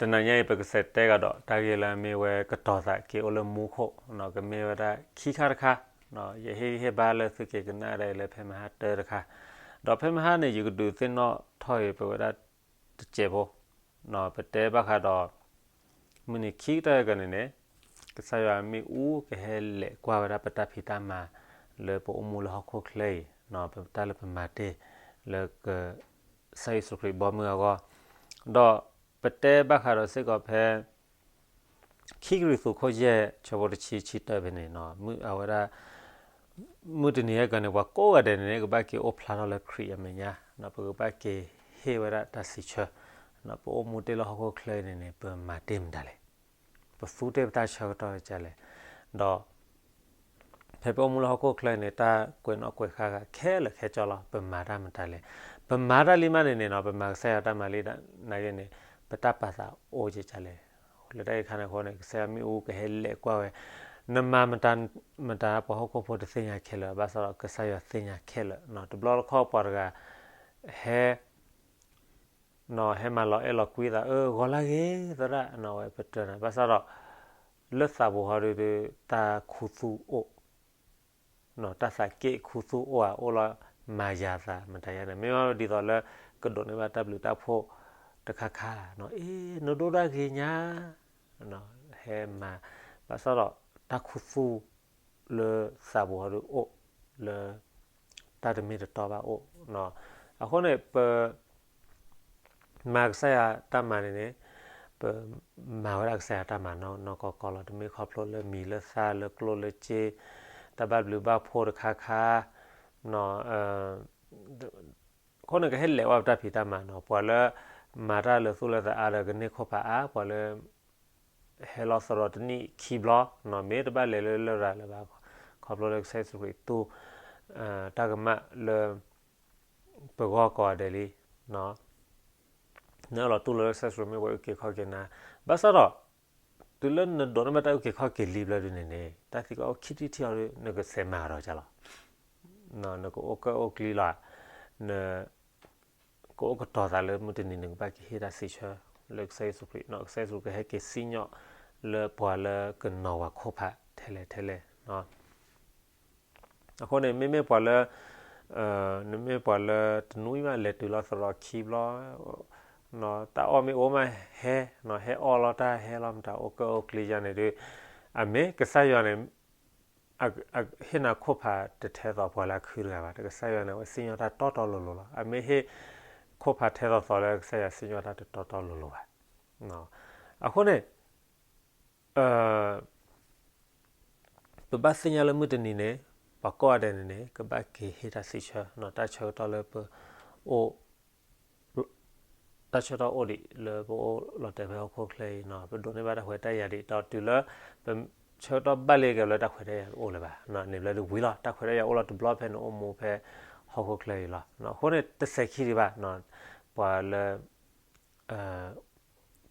တနံၤညါအံၤ ပကစးတဲကဒီးတၢ်ဂ့ၢ်လၢအမ့ၢ်ဝဲကတီၤသးက့ၤအိၣ်လၢမူခိၣ်, ကမ့ၢ်ဝဲဒၣ်ခံခါတခါ, ယဟ့ၣ်ဂံၢ်ဟ့ၣ်ဘါလၢသုက့ၤကနၣ်ဒၣ်အံၤလၢဖဲမဟါတၢတခါ, ဒီးဖဲမဟါန့ၣ် ယကဒုးသ့ၣ်နီၣ်ထီၣ်အံၤ ပဝဲဒၣ်တစဲးဖိ, ပတဲဘၣ်ဃးဒီး မုၢ်နံၤခံကတၢၢ်ကန့ၣ်န့ၣ် ကစၢ်ယွၤမ့ၣ်အူကဟဲလဲၤကွၢ်ဝဲဒၣ်ပတၢ်ဖံးတၢ်မၤ လၢပအိၣ်မူလၢဟီၣ်ခိၣ်ချၢအံၤ, ပတၢ်လၢပမၤတ့ၢ် လၢကစၢ်ယ့ၣ်ၡူးခရံာ်ဘီမုၢ်အဂီၢ်, ဒီးပတဲဘၣ်ဃးဒီးစ့ၢ်ကီးဖဲ ခံကရံၣ်သူးခိၣ်ယဲၢ်ဆၢဖိတဆံဆံတၢဖဲန့ၣ်, မုၢ်အဝဲဒၣ် မုၢ်တနံၤဟဲကန့ၣ် ပှၤကိးဂၤဒဲးန့ၣ်န့ၣ် ကဘၣ်က့ၤအိၣ်ဖျါထီၣ်လၢခရံာ်အမဲာ်ညါ, ပကဘၣ်က့ၤဟ့ၣ်ဝဲဒၣ်တၢ်စံးဆၢ, ပအိၣ်မူတ့ၢ်လၢဟီၣ်ခိၣ်ချၢအံၤန့ၣ်န့ၣ် ပမၤတ့ၢ်မတၤလဲၣ်, ပသူတ့ၢ်ပတၢ်ဆၢကတီၢ်ဒ်လဲၣ်, ဒီး ဖဲပအိၣ်မူလၢဟီၣ်ခိၣ်ချၢအံၤန့ၣ် တၢ်ကွဲးနီၣ်ကွဲးဃါဂၤခဲလၢာ်ခဲဆ့လီၤ. ပမၤတၢ်မတၤလဲၣ်, ပမၤတၢ်လံမးန့ၣ်န့ၣ်နီၤ, ပမၤကစၢ်ယွၤတၢ်မၤလံနာ်က့န့ၣ် ပတၢ်ပာ်သးအိၣ်ကဲကလဲၣ်. လၢတၢ်ဂ့ၢ်ခါန့ၣ်အဃိန့ၣ် ကစၢ်ယွၤမ့ၣ်အူကဟဲလဲၤကွၢ်ဝဲ, နမၤမတၤ မတၤပှၤဟီၣ်ခိၣ်ဖိတသ့ၣ်ညါခဲလၢာ်, ဘၣ်ဆၣ်ဒီးကစၢ်ယွၤသ့ၣ်ညါခဲလၢာ်နီၤ. တဘျီတခီၣ်ပှၤတဂၤ ဟဲ နီၤ ဟဲမၤလီၤအဲၣ်လီၤကွံသး အၢ ဂီၤလၢဂ့ၤသရၣ်နီၤ ဝဲပတြၢၤနၤ ဘၣ်ဆၣ်ဒီး လၢသးပူၤဟီဒုး တၢ်ခူသူၣ်အိၣ်, တၢ်သးက့ၣ်ခူသူၣ်အိၣ်ဧါ အိၣ်လီၤမၤယၤသးမတၤယါန့ၣ် မ့ၢ်ဒ်သိးလၢ ကဒိးန့ၢ်ဘၣ်တၢ်ဘျုးတၢ်ဖှိၣ်တခါခါနီၤ အ့ နဒိၣ်တၢ်ဂ့ၤညါ ဟဲမၤ ဘၣ်ဆၣ်ဒီး တၢ်ခူသူၣ်လၢသးပူၤဟီဒုးအိၣ်လၢ တၢ်တမ့ၢ်တတီဘၣ်အိၣ်, အဃိန့ၣ် ပ မၤကစၢ်ယွၤတၢ်မၤန့ၣ်န့ၣ် ပမၤဝဲဒၣ်ကစၢ်ယွၤတၢ်မၤနီၢ်နီၢ်ကီၢ်ကီၢ်လီၤ. တမ့ၢ်ခီဖျိလၢမံၤလၢသၣ်လၢကျိၣ်လၢစ့ တၢ်ဘၣ်ဘျုးဘၣ်ဖှိၣ်တခါခါ အဃိန့ၣ် ကဟဲလဲၤဝဲပတၢ်ဖံးတၢ်မၤနီၤ ပှၤလၢ မၤတၢ်လၢသူၣ်လၢသးအါဒီးကန့ၢ်ခိၣ်ဖးအါ ပှၤလၢ ဟဲလီၤသရီတနံၣ်ခံဘျီနီၤ မ့ၢ်တဘၣ်လဲၤလၢလရာ်လၢၤဘၣ် ခီဖျိလၢကစၢ်ယ့ၣ်ၡူးခရံာ်တူၢ် တၢ်ကမၣ်လၢ ပဂီၢ်ကိးဂၤဒဲးလံ နအၢၣ်လီၤတူၢ်လိာ်လၢကစၢ်ယ့ၣ်ၡူးခရံာ်မ့ၢ်ပှၤအုၣ်က့ၤခီၣ်က့ၤနၤ ဘၣ်ဆၣ်ဒီး တုၤလၢနဒိးန့ၢ်ဘၣ်တၢ်အုၣ်က့ၤခီၣ်က့ၤလံဘျီဒုန့ၣ်န့ၣ် တၢ်သံကွၢ်အိၣ်ခံထံၣ်ထံၣ်အီၤဒု နကစဲးမၤအီၤဒီးကလီၤ နကအိၣ်ကၢၣ်အိၣ်ကျံလီၤ န ကအိၣ်ကတီၤသးလၢမုၢ်တနံၤန့ၣ် နကဘၣ်က့ၤဟ့ၣ်တၢ်စံးဆၢလၢကစၢ်ယ့ၣ်ၡူးခရံာ်နီၤ ကစၢ်ယ့ၣ်ၡူးခရံာ်ကဟဲက့ၤစံၣ်ညီၣ်လၢပှၤလၢကနီၤဝဲခိၣ်ဖးထဲလဲၣ်ထဲလဲၣ် အဃိန့ၣ် မ့မ့ၢ်ပှၤလၢ နမ့ၢ်ပှၤလၢတနွံမးလဲၤတုၤလီၤသရီခံဘျီ တၢ်အီၣ်မ့ၢ်အိၣ်မးဟဲ ဟဲအီၣ်လီၤတၢ်ဟဲလီၤမတၤအိၣ်ကၢၣ်အိၣ်ကျံယါန့ၣ်ဒု အမ့ၢ်ကစၢ်ယွၤန့ၣ် ဟ့ၣ်နၤခိၣ်ဖးတထဲသိးပှၤလၢအခုတဂၤဘၣ် ကစၢ်ယွၤန့ၣ် အဝဲစံၣ်ညီၣ်တၢ်တီတီလိၤလိၤလီၤ အမ့ၢ်ဟ့ၣ်ခိၣ်ဖးထဲသိးသိးလၢကစၢ်ယွၤစံၣ်ညီၣ်တၢ်တတီတီလိၤလိၤဘၣ် အဃိန့ၣ် ပဘၣ်သ့ၣ်ညါလၢမုၢ်တနံၤန့ၣ် ပှၤကိးဂၤဒဲးန့ၣ်န့ၣ် ကဘၣ်က့ၤဟ့ၣ်တၢ်စံးဆၢ တၢ်ဆၢကတီၢ်လၢပအိၣ် တၢ်ဆၢကတီၢ်အိၣ်ဒံးလၢပအိၣ်လီၤတဲာ်ဖဲဟီၣ်ခိၣ်ချၢအံၤနီၤ ပဒိးန့ၢ်ဘၣ်တၢ်ခွဲးတၢ်ယာ်ဒံး ဒီးတုၤလၢ ပဆၢကတီၢ်ဘၣ်လံက့ၤလၢတၢ်ခွဲးတၢ်ယာ်တအိၣ်လၢၤဘၣ် န့ၣ်ဘျီဒုဝံၤလီၤ တၢ်ခွဲးတၢ်ယာ်အိၣ်လီၤတဘျီဖဲနအိၣ်မူဖဲဟီၣ်ခိၣ်ချၢအံၤလီၤ အဃိန့ၣ် တစဲးခံဒံးဘၣ် ပှၤလၢ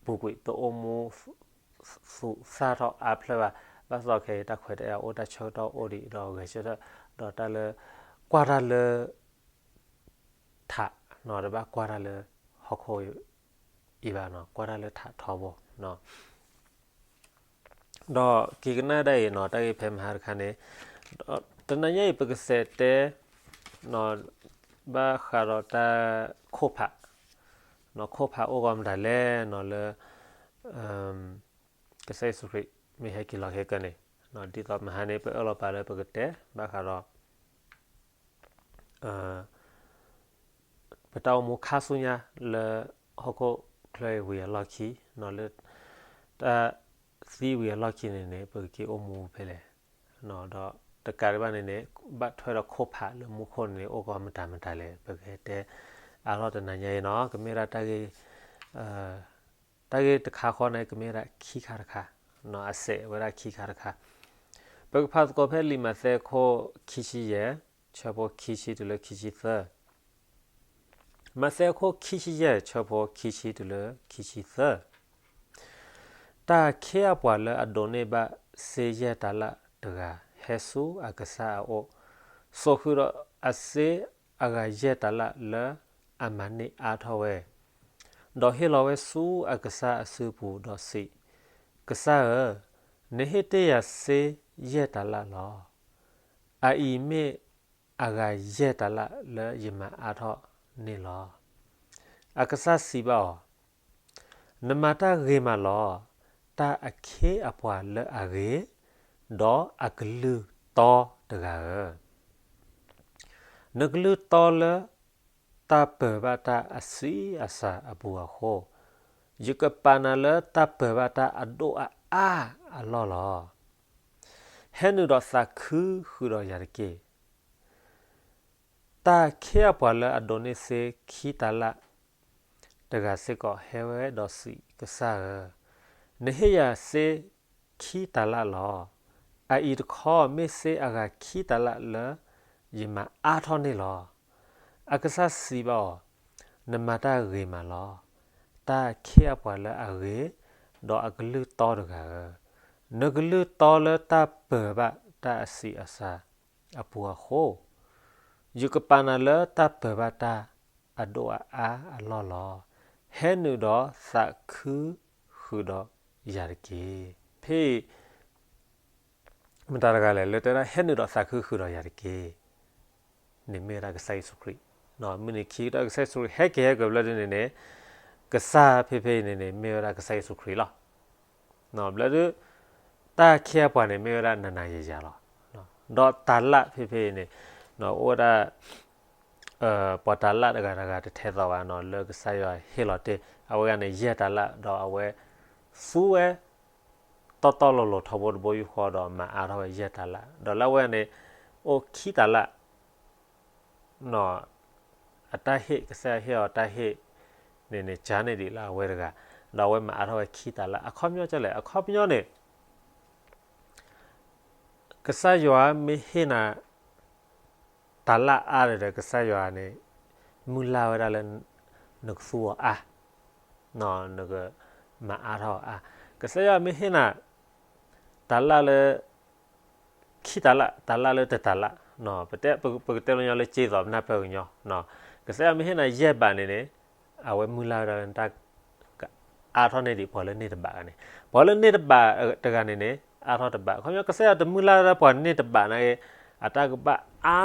ပူၤကွံာ်တအိၣ်မူ သူးသၣ်ထီၣ်အါဖျၢၣ်ဘၣ် ဘၣ်ဆၣ်ဒီးခဲအံၤတၢ်ခွဲးတၢ်ယာ်အိၣ်တၢ်ဆၢကတီၢ်အိၣ်ဒံးဒီးဂဲၤဆၢထၢၣ် ဒီးတၢ်လၢ ကွၢ်တၢ်လၢ ထးနီၤ တဘၣ်ကွၢ်တၢ်လၢ ဟီၣ်ခိၣ်အံၤဘၣ်နီၤ ကွၢ်တၢ်လၢထးထီဘိ ဒီးက့ၤကနၣ်ဒၣ်အံၤနီၤ တၢ်ဂ့ၢ်ဖဲမဟါတခါန့ၣ် တနံၤညါအံၤ ပကစးတဲ ဘၣ်ဃးဒီးတၢ်ခိၣ်ဖး ခိၣ်ဖးအိၣ်ဂီၢ်မတၤလဲၣ်နီၤလၢ ကစၢ်ယ့ၣ်ၡူးခရံာ် မ့ၢ်ဟဲက့ၤလီၤခဲကနံၣ်န့ၣ် ဒ်သိးမဟါန့ၣ် ပအၢၣ်လီၤပာ်လၢပကတဲ ဘၣ်ဃးဒီး ပတၢ်အိၣ်မူခါဆူညါလၢ ဟီၣ်ခိၣ်ချၢအံၤဝံၤအလီၢ်ခံ လၢ တၢ်သံဝံၤအလီၢ်ခံန့ၣ်န့ၣ် ပကက့ၤအိၣ်မူဖဲလဲၣ် ဒီးတကးဒံးဘၣ်န့ၣ်န့ၣ် ဘၣ်ထွဲဒီးခိၣ်ဖးလၢမူခိၣ်န့ၣ် အိၣ်ဂီၢ်မတၤမတၤလဲၣ် ပကဟဲတဲအါထီၣ်တနံၤညါအံၤနီၤ ကမ့ၢ်ဒၣ်တၢ်ဂ့ၢ် တၢ်ဂ့ၢ်တခါဃီန့ၣ် ကမ့ၢ်ဒၣ်ခံခါတခါ အစးဝဲဒၣ်ခံခါတခါ ပကဖးသကိးဖဲလံာ်မးသဲအခိၣ်ခံဆံယဲၢ် ဆၢဖိခံဆံတုၤလၢခံဆံသၢ မးသဲအခိၣ်ခံဆံယဲၢ် ဆၢဖိခံဆံတုၤလၢခံဆံသၢ တၢ်ခ့အပှၤလၢအဒိးန့ၢ်ဘၣ်စ့ယဲၢ်တၤလၣ်တဂၤ ဟဲဆူအကစၢ်အအိၣ်, စိာ်ဃုာ်ဒီးအစ့အဂၤယဲၢ်တၤလၣ်လၢအမၤန့ၢ်အါထီၣ်ဝဲ, ဒီးဟ့ၣ်လီၤဝဲဆူအကစၢ်အစုပူၤဒီးစံး, ကစၢ်ဧၢ, နဟ့ၣ်တ့ၢ်ယၤစ့ယဲၢ်တၤလၣ်လီၤ. အအံၤမ့ၢ်အဂၤယဲၢ်တၤလၣ်လၢယမၤအါထီၣ်န့ၣ်လီၤ. အကစၢ်စံးဘၣ်အီၤ, နမၤတၢ်ဂ့ၤမးလီၤ. တၢ်အခ့အပှၤလၢအဂ့ၤ, ဒီးအကလုၢ်တီတဂၤဧၢ, နကလုၢ်တီလၢတၢ်ပၢၤဘၣ်တၢ်အဆံးအစှၤအပူၤအဃိ, ယကပာ်နၤလၢတၢ်ပၢၤဘၣ်တၢ်အဒိၣ်အအါအလီၢ်လီၤ. ဟဲနုာ်ဒီးသးခုဃုာ်ဒီးယၤတက့ၢ်. တၢ်အခ့အပှၤလၢအဒိးန့ၢ်စ့ခံတၤလၣ်တဂၤစ့ၢ်ကီးဟဲဝဲဒီးစံး, ကစၢ်ဧၢ, နဟ့ၣ်ယၤစ့ခံတၤလၣ်လီၤ. အအံၤတခီမ့ၢ်စ့အဂၤခံတၤလၣ်လၢယမၤအါထီၣ်န့ၣ်လီၤ. အကစၢ်စံးဘၣ်အီၤ, နမၤတၢ်ဂ့ၤမးလီၤ. တၢ်အခ့အပှၤလၢအဂ့ၤ, ဒီးအကလုၢ်တီတဂၤဧၢ, နကလုၢ်တီလၢတၢ်ပၢၤဘၣ်တၢ်အဆံးအစှၤအပူၤအဃိ, ယကပာ်နၤလၢတၢ်ပၢၤဘၣ်တၢ်အဒိၣ်အအါအလီၢ်လီၤ. ဟဲနုာ်ဒီးသးခုဃုာ်ဒီးယၤတက့ၢ်. ဖဲအံၤ မတၤတဂၤလဲၣ် လၢတဲဒၣ်ဟဲနုာ်ဒီးသးခုဃုာ်ဒီးယၤတက့ၢ်န့ၣ် မ့ၢ်ဝဲဒၣ်ကစၢ်ယ့ၣ်ၡူးခရံာ်. မုၢ်နံၤခံကတၢၢ်ကစၢ်ယ့ၣ်ၡူးခရံာ် ဟဲက့ၤဟဲက့ၤဘျီဒုန့ၣ်န့ၣ် ကစၢ်ဖဲဖဲအံၤန့ၣ်န့ၣ် မ့ၢ်ဝဲဒၣ်ကစၢ်ယ့ၣ်ၡူးခရံာ်လီၤ. ဘျီဒု တၢ်အခ့အပှၤန့ၣ် မ့ၢ်ဝဲဒၣ်နၤနၤယၤယၤလီၤ. ဒီးတၤလၣ်ဖဲဖဲအံၤန့ၣ် အိၣ်ဝဲဒၣ် ပှၤတၤလၣ်တဂၤတဂၤတထဲသိးဘၣ်နီၤ လၢကစၢ်ယွၤဟ့ၣ်လီၤတ့ၢ် အဝဲဂၤန့ၣ် ယဲၢ်တၤလၣ် ဒီးအဝဲသူဝဲ တီတီလိၤလိၤထီဘိတဘိယူၢ်ဃီဒီးမၤအါထီၣ်ဝဲယဲၢ်တၤလၣ် ဒီးလၢအဝဲန့ၣ် အိၣ်ခံတၤလၣ် အတၢ်ဟ့ၣ် ကစၢ်ယွၤဟ့ၣ်အီၤတၢ်ဟ့ၣ်န့ၣ်န့ၣ် ကၢန့ၢ်ဒံးလၢအဝဲတဂၤ ဒီးအဝဲမၤအါထီၣ်ဝဲခံတၤလၣ် အခီပညီကလဲၣ် အခီပညီန့ၣ် ကစၢ်ယွၤမ့ၢ်ဟ့ၣ်နၤ တၤလၣ်အါဒီး ကစၢ်ယွၤန့ၣ် မုၢ်လၢ်ဝဲဒၣ်လၢ နကသူအီၤအါ, နကမၤအါထီၣ်အီၤအါ, ကစၢ်ယွၤမ့ၢ်ဟ့ၣ်နၤ တၤလၣ်လၢ ခံတၤလၣ် တၤလၣ်လၢတတၤလၣ်, ပတဲ ပကတဲလၢညီလၢက့သိးပနၢ်ပၢၢ်ကညီ, ကစၢ်ယွၤမ့ၢ်ဟ့ၣ်နၤယဲၢ်ဘးန့ၣ်န့ၣ် အဝဲမုၢ်လၢ်ဝဲဒၣ်လၢတၢ် အါထီၣ်န့ၢ်ဒံးပှၤလၢန့ၢ်တဘးန့ၣ်, ပှၤလၢန့ၢ်တဘးတဂၤန့ၣ်န့ၣ် အါထီၣ်တဘး, ခီပညီ ကစၢ်ယွၤတမုၢ်လၢ်ဝဲဒၣ်ပှၤန့ၢ်တဘးနာ်က့ အတၢ်ကဘၣ်အါ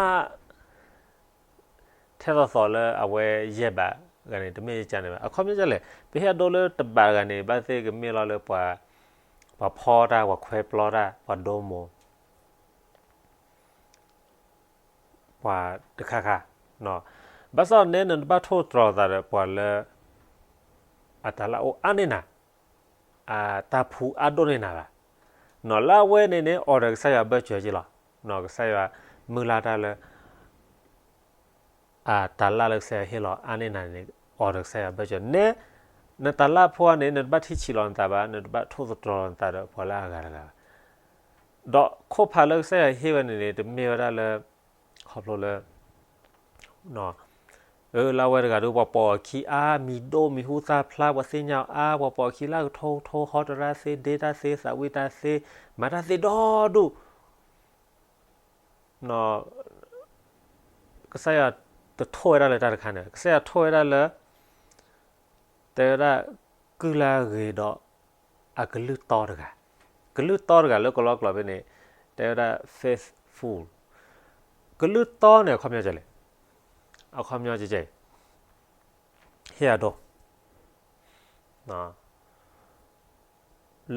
ထဲသိးသိးလၢအဝဲယဲၢ်ဘးတဂၤန့ၣ် တမ့ၢ်ကန့ၣ်ဘၣ်. အခီပညီဒ်လဲၣ်, ပဟ့ၣ်အဒိလၢတဘးတဂၤန့ၣ် ဘၣ်သ့ၣ်ကမ့ၢ်လီၤလၢပှၤ ပှၤဖီတၢ် ပှၤခွဲးပျီတၢ် ပှၤဒိမိၢ် ပှၤတခါခါ, ဘၣ်ဆၣ်န့ၣ် နတဘၣ်ထိၣ်သတြီၤသးဒီးပှၤလၢ အတၤလၣ်အိၣ်အါန့ၢ်နၤ, အတၢ်ဖှူအါဒိၣ်န့ၢ်နၤဘၣ်. လၢအဝဲန့ၣ်န့ၣ် အိးထီၣ်ကစၢ်ယွၤဘၢၣ်စၢၤက့လီၤ. ကစၢ်ယွၤမုၢ်လၢ်တၢ်လၢ အတၤလၣ်လၢကစၢ်ယွၤဟ့ၣ်လီၤအါန့ၢ်နၤန့ၣ် အိးထီၣ်ကစၢ်ယွၤဘၢၣ်စၢၤန့ၣ်, နတၤလၣ်ဖိန့ၣ် နတဘၣ်ထံၣ်ဆံးလီၤနသးဘၣ်, နတဘၣ်ထိၣ်သတြီၤနသးဒီးပှၤလၢအဂၤတဂၤဘၣ်. ဒီးခိၣ်ဖးလၢကစၢ်ယွၤဟ့ၣ်ဝဲန့ၣ်န့ၣ် တမ့ၢ်ဝဲဒၣ်လၢ ခီဖျိလၢ လၢအဝဲတဂၤဒီး ပှၤပိာ်အခံအါ မံၤဒိၣ်မံၤဟူသၣ်ဖျါ ပှၤသ့ၣ်ညါအါ ပှၤပိာ်အခံလၢအကထိကထိ ဟီတရါသ့ ဒ့တၢ်သ့ သးဝံၣ်တၢ်သ့ မၤတၢ်သ့ဒီဒူၣ် ကစၢ်ယွၤတထိၣ်ဝဲဒၣ်လၢတၢ်တခါန့ၣ် ကစၢ်ယွၤထိၣ်ဝဲဒၣ်လၢ တဲဝဲဒၣ် ကုၢ်လၢအဂ့ၤဒီး အကလုၢ်တီတဂၤ, ကလုၢ်တီတဂၤလၢကလီကလီဖဲန့ၣ် တဲဝဲဒၣ် faithful, ကလုၢ်တီန့ၣ် အခီပညီဒ်လဲၣ်, အခီပညီဒ်လဲၣ်, ဟ့ၣ်အဒိ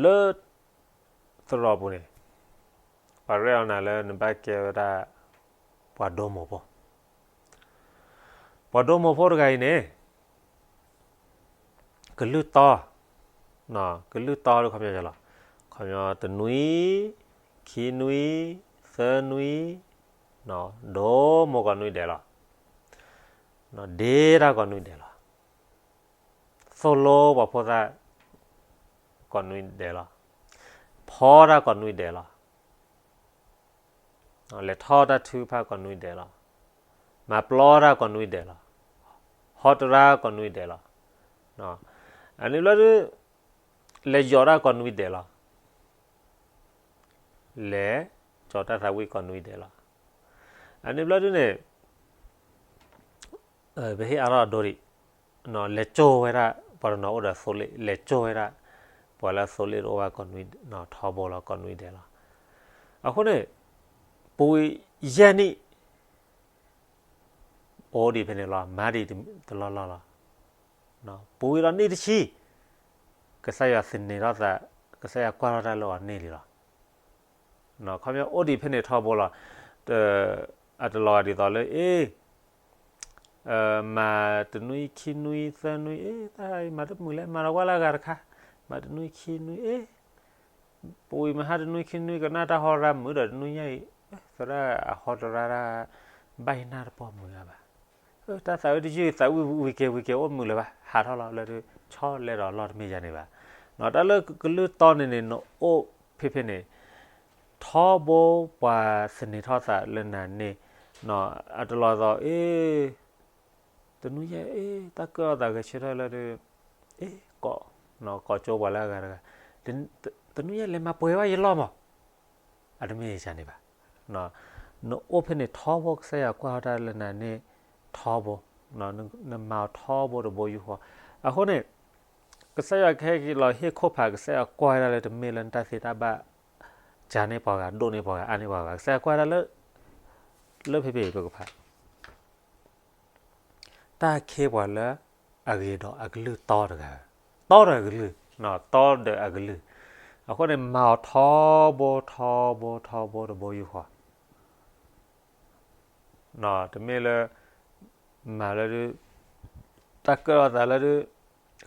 လၢ သရိာ်ပူၤန့ၣ် ပှၤရဲၣ်အီၤနၤလၢနဘၣ်ကဲဝဲဒၣ် ပှၤဒိမိၢ်ဖိ, ပှၤဒိမိၢ်ဖိတဂၤအံၤန့ၣ် ကလုၢ်တီ, ကလုၢ်တီလၢခီပညီလီၤ, ခီပညီတနွံ, ခံနွံ, သၢနွံ, ဒိမိၢ်ကိးနွံဒဲးလီၤ, ဒ့တၢ်ကိးနွံဒဲးလီၤ. သိၣ်လိပှၤဖိသၣ် ကိးနွံဒဲးလီၤ. ဖီတၢ်ကိးနွံဒဲးလီၤ. လဲၤထီၣ်တၢ်ထုကဖၣ်ကိးနွံဒဲးလီၤ. မၤပျီတၢ်ကိးနွံဒဲးလီၤ. ဟီတရါကိးနွံဒဲးလီၤ. အန့ၣ်ဘျီဒု လဲၤယီၤတၢ်ကိးနွံဒဲးလီၤ. လဲၤကၠီၤတၢ်သးဝံၣ်ကိးနွံဒဲးလီၤ. အန့ၣ်ဘျီဒုန့ၣ် ပဟ့ၣ်အါထီၣ်အဒိဒံး, လဲၤကၠိဝဲဒၣ် ပှၤတနီၤအိၣ်ဒီးသိလ့ၣ် လဲၤကၠိဝဲဒၣ် ပှၤလၢသိလ့ၣ်တအိၣ်ဘၣ်ကိးနွံ ထီဘိလီၤ ကိးနွံဒဲးလီၤ. အဃိန့ၣ် ပူၤယဲၢ်နံၣ် အိၣ်ဒံးဖဲန့ၣ်လီၤ မၤဒံးတလီၢ်လီၢ်လီၤ. ပူၤဝံၤဒီးနံၣ်တဆံ ကစၢ်ယွၤသန့ၤထီၣ်သး ကစၢ်ယွၤကွၢ်ထီၣ်တၢ်လၢအီၤန့ၢ်လံလီၤ. ခီပညီအိၣ်ဒံးဖဲန့ၣ်ထီဘိလီၤ. အတလီၤဂာ်ဒ်သိးလၢ အ့ မၤတနွံခံနွံသၢနွံ အ့ တၢ်မၤတမုာ်လဲၣ် မၤလီၤကွၢ်လၢအဂၤတခါ, မၤတနွံခံနွံ အ့ ပူၤအံၤမဟါတနွံခံနွံ ကနၣ်တၢ်ဟီရၤမုာ်ဒီးတနွံညါအံၤ သရၣ်အဟီတရါတၢ် ဘၣ်ယနၢ်တပီၢ်မုာ်ဂၤဘၣ်. တၢ်သးဝံၣ်တယုၢ်သးဝံၣ်ဝံၤကဲဝံၤကဲအိၣ်မုာ်လၢၤဘၣ် ဟးထီၣ်လီၤလၢဒုး ဆီလဲဒီးလီၢ်တမ့ၢ်ယၤန့ၣ်ဘၣ်. တၢ်လၢကလုၢ်တီန့ၣ်န့ၣ် နအိၣ်ဖဲဖဲန့ၣ် ထီဘိပှၤသန့ၤထီၣ်သးလၢနၤန့ၣ် အတလီၤသိး အ့ တနွံညါ အ့ တၢ်ကၢၣ်အီၣ်သးဂဲၤဆၢထၢၣ်လၢဒုး အ့ ကိး ကိးကၠိပှၤလၢအဂၤတဂၤ တနွံညါလဲၤမၤပှဲၤဘၣ်ယလီၢ်မး အတမ့ၢ်ယၤန့ၣ်ဘၣ်. နအိၣ်ဖဲန့ၣ်ထီဘိကစၢ်ယွၤကွၢ်ထီၣ်တၢ်လၢနၤန့ၣ်ထီဘိ, နမၤအီၤထီဘိတဘိယူၢ်ဃီ. အဃိန့ၣ် ကစၢ်ယွၤကဟဲက့ၤလီၤဟ့ၣ်ခိၣ်ဖး ကစၢ်ယွၤကွၢ်ဝဲဒၣ်လၢတမ့ၢ်လၢနတၢ်သ့တၢ်ဘၣ် ကၢန့ၢ်ပှၤဂၤ ဒိၣ်န့ၢ်ပှၤဂၤ အါန့ၢ်ပှၤဂၤ ကစၢ်ယွၤကွၢ်ဝဲဒၣ်လၢ လၢဖဲဖဲအံၤပကဖး တၢ်ခ့ပှၤလၢအဂ့ၤဒီးအကလုၢ်တီတဂၤ, တီဒီးအကလုၢ်, တီဒီးအကလုၢ်. အဃိန့ၣ် မၤအီၤထီဘိထီဘိထီဘိတဘိယူၢ်ဃီ. တမ့ၢ်လၢ မၤလၢဒုး တၢ်ကၢၣ်အီၣ်သးလၢဒုး ဃ့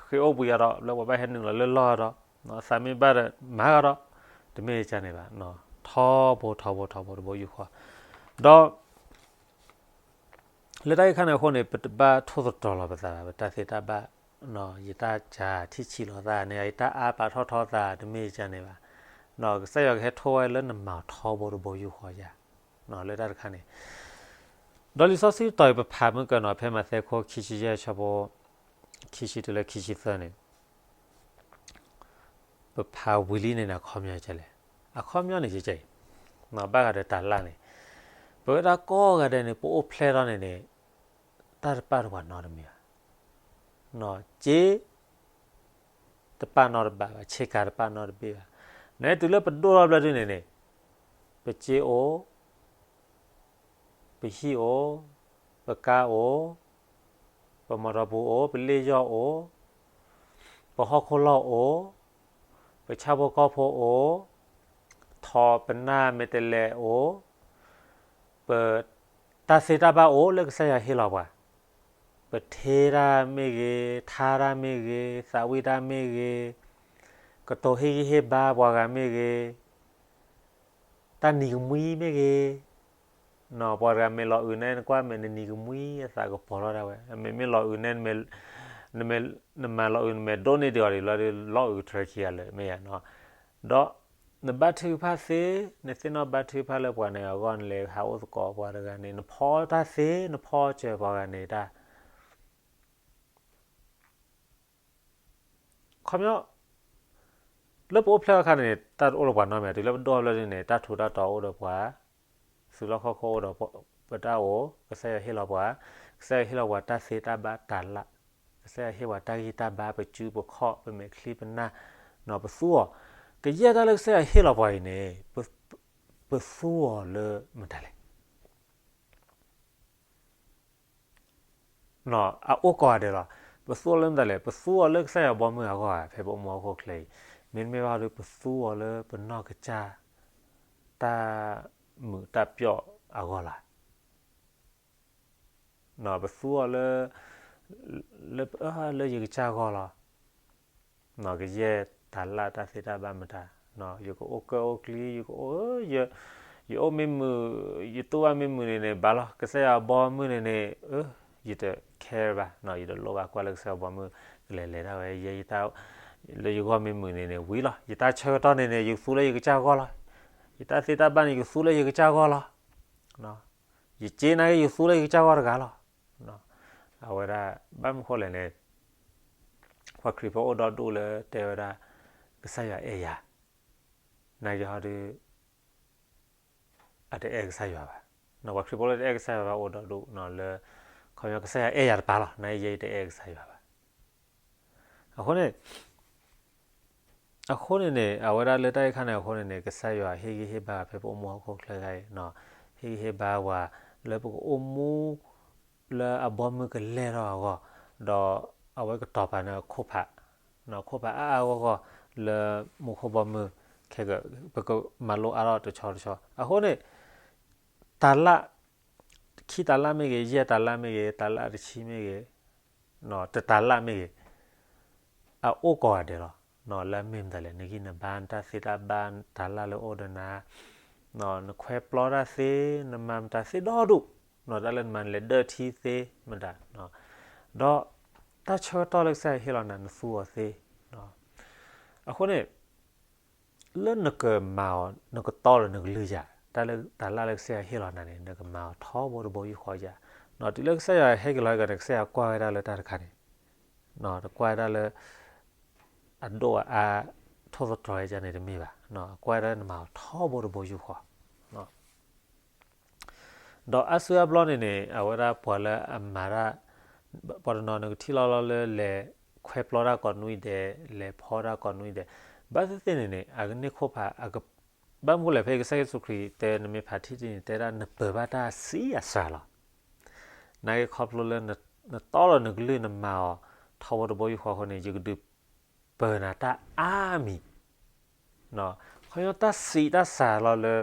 အိၣ်ဘှံးအါဒီး လၢပှၤဘၣ်ဟဲနုာ်လီၤလၢလီၢ်အါဒီး သးမ့ၢ်ဘၣ်ဒီးမၤအါဒီး တမ့ၢ်ယၤန့ၣ်ဘၣ်. ထီဘိထီဘိထီဘိတဘိယူၢ်ဃီ. ဒီး လၢတၢ်ဂ့ၢ်ခါန့ၣ်အဃိန့ၣ် ပတဘၣ်ထိၣ်သတြီၤလီၤပသးဘၣ် ပတၢ်သ့တၢ်ဘၣ်, ယတၢ်စှၤထံၣ်ဆံးလီၤသးန့ၣ် ယတၢ်အါပာ်ထီၣ်ထီသး တမ့ၢ်ယၤန့ၣ်ဘၣ်. ကစၢ်ယွၤကဟဲထိၣ်ဝဲလၢနမၤအီၤထီဘိတဘိယူၢ်ဃီယၤ, လၢတၢ်တခါန့ၣ်. ဒီးလံာ်စီဆှံတီၤအံၤပဖးမုၢ်ကနီၤ ဖဲမးသဲခိၣ်ခံဆံယဲၢ်ဆၢဖိ ခံဆံတုၤလၢခံဆံသၢန့ၣ် ပဖးဝံၤလံန့ၣ်န့ၣ် အခီပညီကဲလဲၣ်, အခီပညီန့ၣ်ကဲအံၤ, ဘၣ်ဃးဒီးတၤလၣ်န့ၣ် ပဝဲဒၣ်ကိးဂၤဒဲးန့ၣ် ပအိၣ်ဖျဲၣ်ထီၣ်န့ၣ်န့ၣ် တၢ်တပာ်တပှၤနီတမံၤဘၣ်. စ့ တပာ်နီတဘ့ၣ်ဘၣ်, ဆ့ကၤတပာ်နီတဘ့ၣ်ဘၣ်. နတုၤလၢပဒိၣ်ထီၣ်ဘျီဒုန့ၣ်န့ၣ် ပစ့အိၣ် ပဟံၣ်အိၣ်, ပကါအိၣ်, ပမီၢ်တီပူၤအိၣ်, ပလ့ၣ်ယီၢ်အိၣ်, ပဟီၣ်ခိၣ်လီၢ်အိၣ်, ပဆၣ်ဖိကီၢ်ဖိအိၣ်, ထီၣ်ပနၢ်မဲာ်တဲးလဲးအိၣ်, ပတၢ်သ့တၢ်ဘၣ်အိၣ်လၢကစၢ်ယွၤဟ့ၣ်လီၤပှၤ, ပထ့တၢ်မ့ၢ်ဂ့ၤ, ထါတၢ်မ့ၢ်ဂ့ၤ, သးဝံၣ်တၢ်မ့ၢ်ဂ့ၤ, ကတိၤဟ့ၣ်ဂံၢ်ဟ့ၣ်ဘါပှၤဂၤမ့ၢ်ဂ့ၤ, တၢ်နံၤကမှံမ့ၢ်ဂ့ၤ, ပှၤတဂၤမ့ၢ်လီၤအုးန့ၣ် နကွၢ်မဲာ်နနံၤကမှံအသးကပီၤထီၣ်ဒၣ်ဝဲ, မ့မ့ၢ်လီၤအုးန့ၣ် နမၤလီၤအုးနမဲာ်ဒိၣ်န့ၢ်ဒံးအီၤဒံးလီၤဒီး လီၤအုးကထြၢခံဂၤလၢာ်မ့ၢ်ယါနီၤ. ဒီးနဘါထုကဖၣ်သ့, နသ့ၣ်နီၣ်ဘါထုကဖၣ်လၢပှၤန့ၣ်အဂီၢ် နလဲၤဟးအိၣ်သကိးပှၤတဂၤန့ၣ် နဖီတၢ်သ့, နဖီစၢၤပှၤဂၤန့ၣ်တၢ် ခီပညီ လၢပအိၣ်ဖျဲၣ်အခါန့ၣ် တၢ်တအိၣ်လၢပှၤနီတမံၤ, တုၤလၢပဒိၣ်ထီၣ်ဘျီဒုန့ၣ် တၢ်ထူးတၢ်တီၤအိၣ်ဒီးပှၤ, သုးလီၢ်ခီၣ်ခိၣ်အိၣ်ဒီးပတၢ်အိၣ်, ကစၢ်ယွၤဟ့ၣ်လီၤပှၤ, ကစၢ်ယွၤဟ့ၣ်လီၤပှၤတၢ်သ့တၢ်ဘၣ်တၤလၣ်, ကစၢ်ယွၤဟ့ၣ်ပှၤတၢ်ဂံၢ်တၢ်ဘါ ပစုပခီၣ် ပမဲာ်ချံပနၢ်, ပသူအီၤ, ကယဲၢ်တၢ်လၢကစၢ်ယွၤဟ့ၣ်လီၤပှၤအံၤန့ၣ် ပသူအီၤလၢမတၤလဲၣ်. အအိၣ်ကိးဂၤဒဲးလီၤ. ပသူအီၤလၢမတၤလဲၣ်, ပသူအီၤလၢကစၢ်ယွၤဘီမုၢ်အဂီၢ်ဧါ, ဖဲပအိၣ်မူဟီၣ်ခိၣ်ချၢအံၤ, မ့တမ့ၢ်ဘၣ်ဒီး ပသူအီၤလၢပနီၢ်ကစၢ် တၢ်မုာ်တၢ်ပျီၣ်အဂီၢ်လီၤ. ပသူအီၤလၢ လၢ လၢယကစၢ်ဂီၢ်လီၤ. ကယဲၢ်တၢ်လၢတၢ်သ့တၢ်ဘၣ်မတၤ, ယကအိၣ်ကၢၣ်အိၣ်ကျံ, ယကအိၣ်, ယအိၣ်မ့ၢ်မုာ်, ယတူၢ်ဘၣ်မ့ၢ်မုာ်န့ၣ်န့ၣ် ဘၣ်လီၤ, ကစၢ်ယွၤဘီမုၢ်န့ၣ်န့ၣ် ယတ care ဘၣ်, ယတလိၣ်ဘၣ်ကွၢ်လၢကစၢ်ယွၤဘီမုၢ် ကလဲၤလဲၤဒၣ်ဝဲ, ယဲယတၢ် လၢယဂီၢ်မ့ၢ်မုာ်န့ၣ်န့ၣ် ဝံၤလီၤ, ယတၢ်ဆၢကတီၢ်န့ၣ်န့ၣ် ယသူလၢယကစၢ်ဂီၢ်လီၤ, ယတၢ်သ့တၢ်ဘၣ်န့ၣ် ယသူလၢယကစၢ်ဂီၢ်လီၤ, ယစ့နာ်က့ ယသူလၢယကစၢ်ဂီၢ်တဂၤလီၤ. အဝဲဒၣ် ဘၣ်မနုၤဃိလဲၣ်န့ၣ် ပှၤခရံာ်ဖိအိၣ်ဒီဒူၣ်လၢတဲဝဲဒၣ် ကစၢ်ယွၤအဲၣ်ယၤ, နာ်က့ဟီဒုး အတအဲၣ်ကစၢ်ယွၤဘၣ်. ပှၤခရံာ်ဖိလၢတအဲၣ်ကစၢ်ယွၤဘၣ်အိၣ်ဒီဒူၣ်လၢ ခီပညီကစၢ်ယွၤအဲၣ်ယၤတပၤလီၤ, နာ်က့ယဲယတအဲၣ်ကစၢ်ယွၤဘၣ်. အဃိန့ၣ် အဃိန့ၣ်န့ၣ် အဝဲဒၣ်လၢတၢ်အံၤခါန့ၣ် အဃိန့ၣ်န့ၣ် ကစၢ်ယွၤဟ့ၣ်ဂံၢ်ဟ့ၣ်ဘါဖဲပအိၣ်မူဟီၣ်ခိၣ်ချၢဂၤအံၤ, ဟ့ၣ်ဂံၢ်ဟ့ၣ်ဘါဝဲလၢပကအိၣ်မူ လၢအဘီမုၢ်ကလဲၢ်ထီၣ်အဂီၢ်, ဒီးအဝဲကတီၤပာ်န့ၣ်ခိၣ်ဖး, ခိၣ်ဖးအါအါဂီၢ်ဂီၢ် လၢမူခိၣ်ဘီမုၢ်ခဲက ပကမၤလိအါထီၣ်တဆီတဆီ. အဃိန့ၣ် တၤလၣ်, ခံတၤလၣ်မ့ၢ်ဂ့ၤ, ယဲၢ်တၤလၣ်မ့ၢ်ဂ့ၤ, တၤလၣ်တဆံမ့ၢ်ဂ့ၤ, တတၤလၣ်မ့ၢ်ဂ့ၤ, အအိၣ်ကိးဂၤဒဲးလီၤ. လၢအမ့ၢ်မတၤလဲၣ်, နဂံၢ်နဘါ နတၢ်သ့တၢ်ဘၣ် တၤလၣ်လၢအိၣ်ဒီးနၤ, နခွဲပျီတၢ်သ့, နမၤမတၤသ့ဒီဒူၣ်, တၢ်လၢနမၤနလဲၤဒၢထံသ့မတၤ, ဒီးတၢ်ဆၢကတီၢ်လၢကစၢ်ယွၤဟ့ၣ်လီၤနၤ နသူအီၤသ့. အဃိန့ၣ် လၢနကမၤအီၤ နကတီဒီးနကလုၢ်ယၤ, တၢ်လၢတၤလၣ်လၢကစၢ်ယွၤဟ့ၣ်လီၤနၤန့ၣ် နကမၤအီၤထီဘိတဘိယူၢ်ဃီယၤ, တုၤလၢကစၢ်ယွၤဟဲက့ၤလီၤဟဲက့ၤန့ၣ် ကစၢ်ယွၤကွၢ်ဝဲဒၣ်လၢတၢ်တခါန့ၣ်, တကွၢ်ဝဲဒၣ်လၢ အဒိၣ်အအါ ထိၣ်သတြီၤဝဲဒ်န့ၣ်တမ့ၢ်ဘၣ်, ကွၢ်ဝဲဒၣ်နမၤအီၤထီဘိတဘိယူၢ်ဃီ ဒီးအါစုအါဘျီန့ၣ်န့ၣ် အဝဲဒၣ်ပှၤလၢအမၤတၢ်, ပှၤတနီၤနကထံၣ်လီၤလီၤလၢလဲၤခွဲပျီတၢ်ကိးနွံဒဲး, လဲၤဖီတၢ်ကိးနွံဒဲး, ဘၣ်သ့ၣ်သ့ၣ်န့ၣ်န့ၣ် အကန့ၢ်ခိၣ်ဖး, ဘၣ်မနုၤလဲၣ် ဖဲကစၢ်ယ့ၣ်ၡူးခရံာ်တဲ နမ့ၢ်ဖးထံတနံၤ တဲဒၣ်နပၢၤဘၣ်တၢ်ဆံးအစှၤလီၤ. နာ်က့ခီဖျိလၢ နတီလီၤနကလုၢ်နမၤအီၤထီဘိတဘိယူၢ်ဃီအဃိန့ၣ် ယကဒုးပၢၤနၤတၢ်အါမံၤ ခီဖျိတၢ်ဆံးတၢ်စှၤလီၤလၢ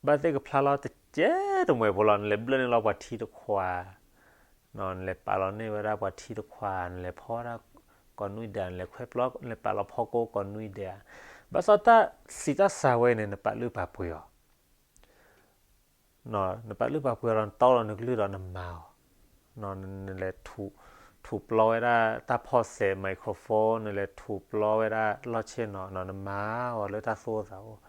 ဘၣ်သ့ၣ်ကဖျါလီၤတကဲတမှဲၤဖိလီၤ. နလဲၤဘျၢၣ်န့ၢ်လီၤပှၤထံတခွး, နလဲၤပာ်လီၤန့ၢ်ဝဲဒၣ်ပှၤထံတခွး, နလဲၤဖီဝဲဒၣ်ကိးနွံဒဲး, နလဲၤခွဲပျီ, နလဲၤပာ်လီၤဖီကိးကိးနွံဒဲးဧါ. ဘၣ်ဆၣ်တၢ်ဆံးတၢ်စှၤဝဲန့ၣ် နပာ်လုၢ်ပာ်ပှ့ၤအီၤ နပာ်လုၢ်ပာ်ပှ့ၤဒီး နတီလီၤနကလုၢ်ဒီးနမၤအီၤ, နလဲၤ ထူးပျီဝဲဒၣ်တၢ်ဖီၣ်စဲး microphone, နလဲၤထူးပျီဝဲဒၣ်လီၢ်ဆ့ၣ်နီၤ, နမၤအီၤလၢတၢ်သူၣ်အိၣ်သးအိၣ်,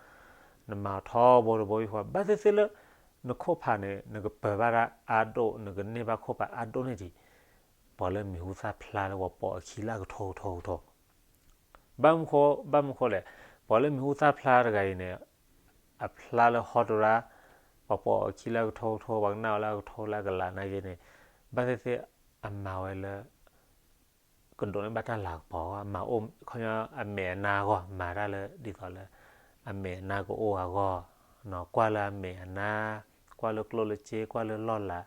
နမၤအီၤထီဘိတဘိယူၢ်ဃီ, ဘၣ်သ့ၣ်သ့ၣ်လၢ နခိၣ်ဖးန့ၣ် နကပၢၤဘၣ်တၢ်အါဒိၣ်, နကန့ၢ်ဘၣ်ခိၣ်ဖးအါဒိၣ်န့ၣ်ဒံး ပှၤလၢမံၤဟူသၣ်ဖျါလၢပှၤပိာ်အခံလၢအကထိကထိကထိ ဘၣ်မနုၤဃိလဲၣ်, ပှၤလၢမံၤဟူသၣ်ဖျါတဂၤအံၤန့ၣ် အဖျါလၢဟီတရါ, ပှၤပိာ်အခံလၢအကထိကထိ, ပှၤကနၣ်အီၤလၢအကထိလၢအကလးနာ်က့န့ၣ်, ဘၣ်သ့ၣ်သ့ၣ်အမၤဝဲလၢ ကဒိးန့ၢ်ဘၣ်တၢ်လၤကပီၤအဂီၢ်, မၤအိၣ်ခီဖျိအမဲာ်အနါအဂီၢ်, မၤတၢ်လၢဒ်သိးလၢ အမဲာ်အနါကအိၣ်အဂီၢ်, ကွၢ်လၢအမဲာ်အနါ, ကွၢ်လၢကျိၣ်လၢစ့, ကွၢ်လၢလီၢ်လၤ,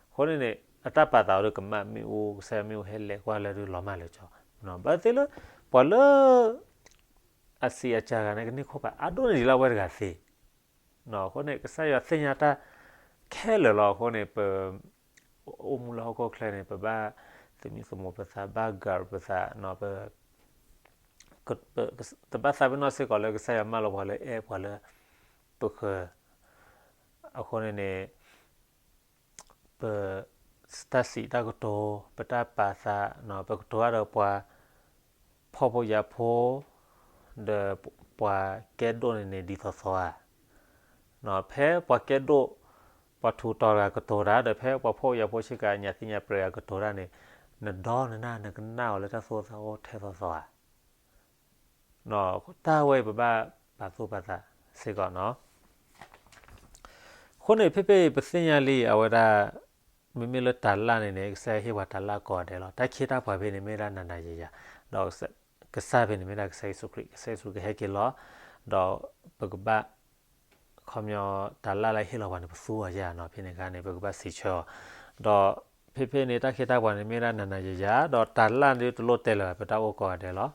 အဃိန့ၣ်န့ၣ် အတၢ်ပာ်သးအိၣ်ဒီးကမၣ်မ့ၣ်အူ, ကစၢ်ယွၤမ့ၣ်အူဟဲလဲၤကွၢ်လၢဒုးလီၤမၢ်လၢကၠီ, ဘၣ်သ့ၣ်လၢ ပှၤလၢ အစံးအစှၤတဂၤန့ၣ် ကန့ၢ်ခိၣ်ဖးအါဒိၣ်န့ၢ်ဒံးလၢအဝဲတဂၤသ့, အဃိန့ၣ် ကစၢ်ယွၤသ့ၣ်ညါတၢ်ခဲလၢာ်လီၤ. အဃိန့ၣ် ပ အိၣ်မူလၢဟီၣ်ခိၣ်ချၢန့ၣ် ပဘၣ်သမံသမိးပသး, ဘၣ်ဂၤပသး, ပ တဘၣ်သးပ့ၤနီၣ်စ့ၢ်ကီးလၢကစၢ်ယွၤမၢလီၤပှၤလၢအဲၣ်ပှၤလၢပဃၢၤ, အဃိန့ၣ်န့ၣ် ပ တၢ်စံးတၢ်ကတိၤ, ပတၢ်ပာ်သး, ပကတိၤတၢ်ဒီးပှၤ ဖှီၣ်ဖိယာ်ဖိ ဒီးပှၤကဲဒိၣ်န့ၣ်န့ၣ် ဒ်သိးသိးဧါ. ဖဲပှၤကဲဒိၣ် ပှၤထူးတီၤတဂၤကတိၤတၢ် ဒီးဖဲပှၤဖှီၣ်ဖိယာ်ဖိဆ့ကၤ ညၣ်သ့ၣ်ညါပြဲၤတဂၤကတိၤတၢ်န့ၣ် နဒီနနၢ် နကနၣ်အီၤလၢတၢ်သူၣ်အိၣ်သးအိၣ်ထဲသိးသိးဧါ. တၢ်ဝဲပဘၣ်ပာ်သူၣ်ပာ်သးစ့ၢ်ကီးနီၤ. အဃိန့ၣ် ဖဲဖဲအံၤ ပသ့ၣ်ညါလံ အဝဲဒၣ် မ့မ့ၢ်လၢတၤလၣ်န့ၣ်န့ၣ် ကစၢ်ယွၤဟ့ၣ်ပှၤတၤလၣ်ကိးဂၤဒဲးလီၤ. တၢ်ခ့တၢ်ပှၤဖဲန့ၣ် မ့ၢ်ဒၣ်နၤနၤယၤယၤ, ဒီးကစၢ်ဖဲန့ၣ် မ့ၢ်ဒၣ်ကစၢ်ယ့ၣ်ၡူးခရံာ်, ကစၢ်ယ့ၣ်ၡူးခရံာ်ကဟဲက့ၤလီၤ, ဒီးပကဘၣ် ခီပညီ တၤလၣ်လၢဟ့ၣ်လီၤပှၤန့ၣ် ပသူအီၤယၤနီၤ, ဖဲန့ၣ်အခါန့ၣ် ပကဘၣ်စံးဆၢအီၤ, ဒီးဖဲဖဲန့ၣ် တၢ်ခ့တၢ်ပှၤန့ၣ် မ့ၢ်ဒၣ်နၤနၤယၤယၤ, ဒီးတၤလၣ်ဒ်တလိၣ်တဲလၢၤဘၣ် ပတၢ်အိၣ်ကိးဂၤဒဲးလီၤ.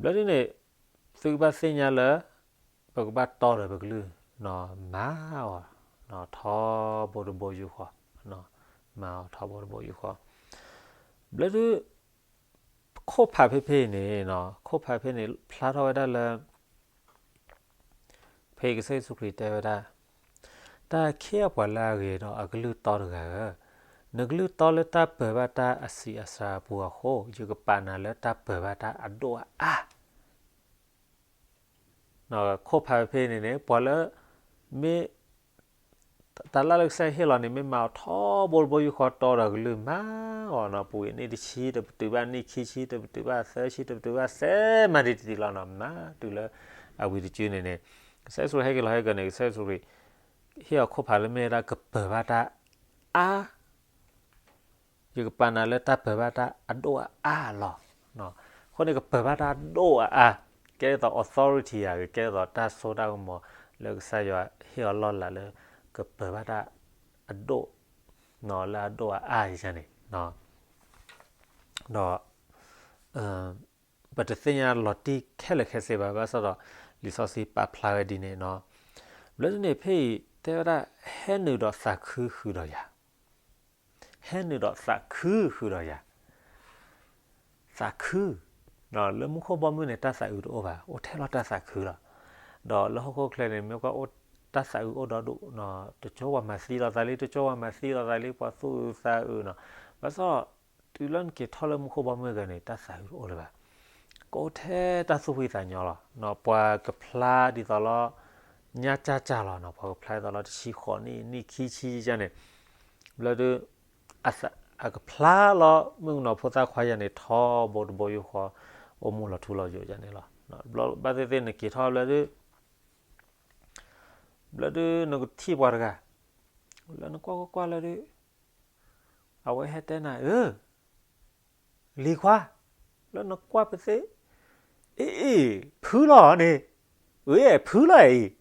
ဘျီဒ်န့ၣ် သုကဘၣ်သ့ၣ်ညါလၢ ပကဘၣ်တီဒီးပကလုၢ်နီၤ, မၤအီၤ ထီဘိတဘိယူၢ်ဃီ, မၤအီၤထီဘိတဘိယူၢ်ဃီ. ဘျီဒ် ခိၣ်ဖးဖဲဖဲအံၤန့ၣ်, ခိၣ်ဖးဖဲန့ၣ် ဖျါထီၣ်ဝဲဒၣ်လၢ ဖဲကစၢ်ယ့ၣ်ၡူးခရံာ်တဲဝဲဒၣ်, တၢ်ခ့အပှၤလၢအဂ့ၤဒီးအကလုၢ်တီတဂၤဧၢ, နကလုၢ်တီလၢတၢ်ပၢၤဘၣ်တၢ်အစံးအစှၤအပူၤအဃိ, ယကပာ်နၤလၢတၢ်ပၢၤဘၣ်တၢ်အဒိၣ်အအါ ခိၣ်ဖးဖဲန့ၣ်န့ၣ် ပှၤလၢ မ့ၢ် တၤလၣ်လၢကစၢ်ယွၤဟ့ၣ်လီၤန့ၣ် မ့ၢ်မၤအီၤထီဘိတဘိယူၢ်ဃီတီဒီးကလုၢ်မၤအီၤနီၤ, ပူၤအနံၣ်တဆံ တပတုာ်ဘၣ်နံၣ်ခံဆံ တပတုာ်ဘၣ်သၢဆံ တပတုာ်ဘၣ်စဲးမၤဒံးတံၢ်လီၤနီၤ, မၤတုၤလၢအဝံၤတကၠူန့ၣ်န့ၣ် ကစၢ်ယ့ၣ်ၡူးဟဲက့ၤလီၤဟဲက့ၤန့ၣ် ကစၢ်ယ့ၣ်ၡူးခရံာ် ဟ့ၣ်အီၤခိၣ်ဖးလၢမ့ၢ်ဝဲဒၣ်ကပၢၤဘၣ်တၢ်အါ ယကပာ်နၤလၢတၢ်ပၢၢ်ဘၣ်တၢ်အဒိၣ်အအါလီၤ. အဃိန့ၣ် ကပၢၢ်ဘၣ်တၢ်အဒိၣ်အအါ, ကဲဒ်သိး authority ဧါ, ကဲဒ်သိးတၢ်စိတၢ်ကမီၤလၢကစၢ်ယွၤဟ့ၣ်အီၤလီၢ်လၤလၢ ကပၢၢ်ဘၣ်တၢ်အဒိၣ်, လၢအဒိၣ်အအါယၤန့ၣ်, ဒီး ပတသ့ၣ်ညါလီၤတံၢ်ခဲလၢာ်ခဲဆ့ဘၣ်, ဘၣ်ဆၣ်ဒီး လံာ်စီဆှံပာ်ဖျါဝဲဒ်န့ၣ်နီၤ. ဘျၢဒ်န့ၣ် ဖဲအံၤတဲဝဲဒၣ် ဟဲနုာ်ဒီးသးခုဃုာ်ဒီးယၤ, ဟဲနုာ်ဒီးသးခုဃုာ်ဒီးယၤ, သးခု, လၢမူခိၣ်ဘီမုၢ်န့ၣ် တၢ်သးအုးတအိၣ်ဘၣ်, အိၣ်ထဲလီၤတၢ်သးခုလီၤ. ဒီးလၢဟီၣ်ခိၣ်ချၢန့ၣ် မ့ၢ်ကွၢ်အိၣ် တၢ်သးအုးအိၣ်ဒီဒူၣ်, တကၠိပှၤမၤသံလိာ်သးလံ, တကၠိပှၤမၤသံလိာ်သးလံ, ပှၤသူၣ်အုးသးအုးနီၤ. ဘၣ်ဆၣ် တုၤလၢနက့ၤထီၣ်လၢမူခိၣ်ဘီမုၢ်ဂၤန့ၣ် တၢ်သးအုးတအိၣ်လၢၤဘၣ်. ကအိၣ်ထဲတၢ်သူၣ်ဖှံသးညီလီၤ. ပှၤကဖျါဒ်သိးလီၤ ညါကၢ်ကၢ်လီၤနီၤ, ပှၤကဖျါဒ်သိးလီၤ တဆံဃိးနံၣ်, နံၣ်ခံဆံန့ၣ်, ဘျၢဒုး အကဖျါလီၤ မုၣ်ကနီၤဖိသၣ်ခွါယၤန့ၣ် ထီဘိတဘိယူၢ်ဃီ, အိၣ်မူလီၤထူလီၤယိာ်ယၤန့ၣ်လီၤ. ဘျီဘၣ်သ့ၣ်သ့ၣ်နက့ၤထီၣ်ဘျၢဒုး ဘျၢဒုးနကထံၣ်ပှၤတဂၤ, လၢနကွၢ်ကွၢ်ကွၢ်လၢဒုး အဝဲဟဲတဲနၤ အၢ လံၤခွါ, လၢနကွၢ်ပသ့ၣ်, အ့ၣ်အ့ၣ် ဖုလီၤန့ၣ်, အ့ၣ် ဖုလီၤအံၤ,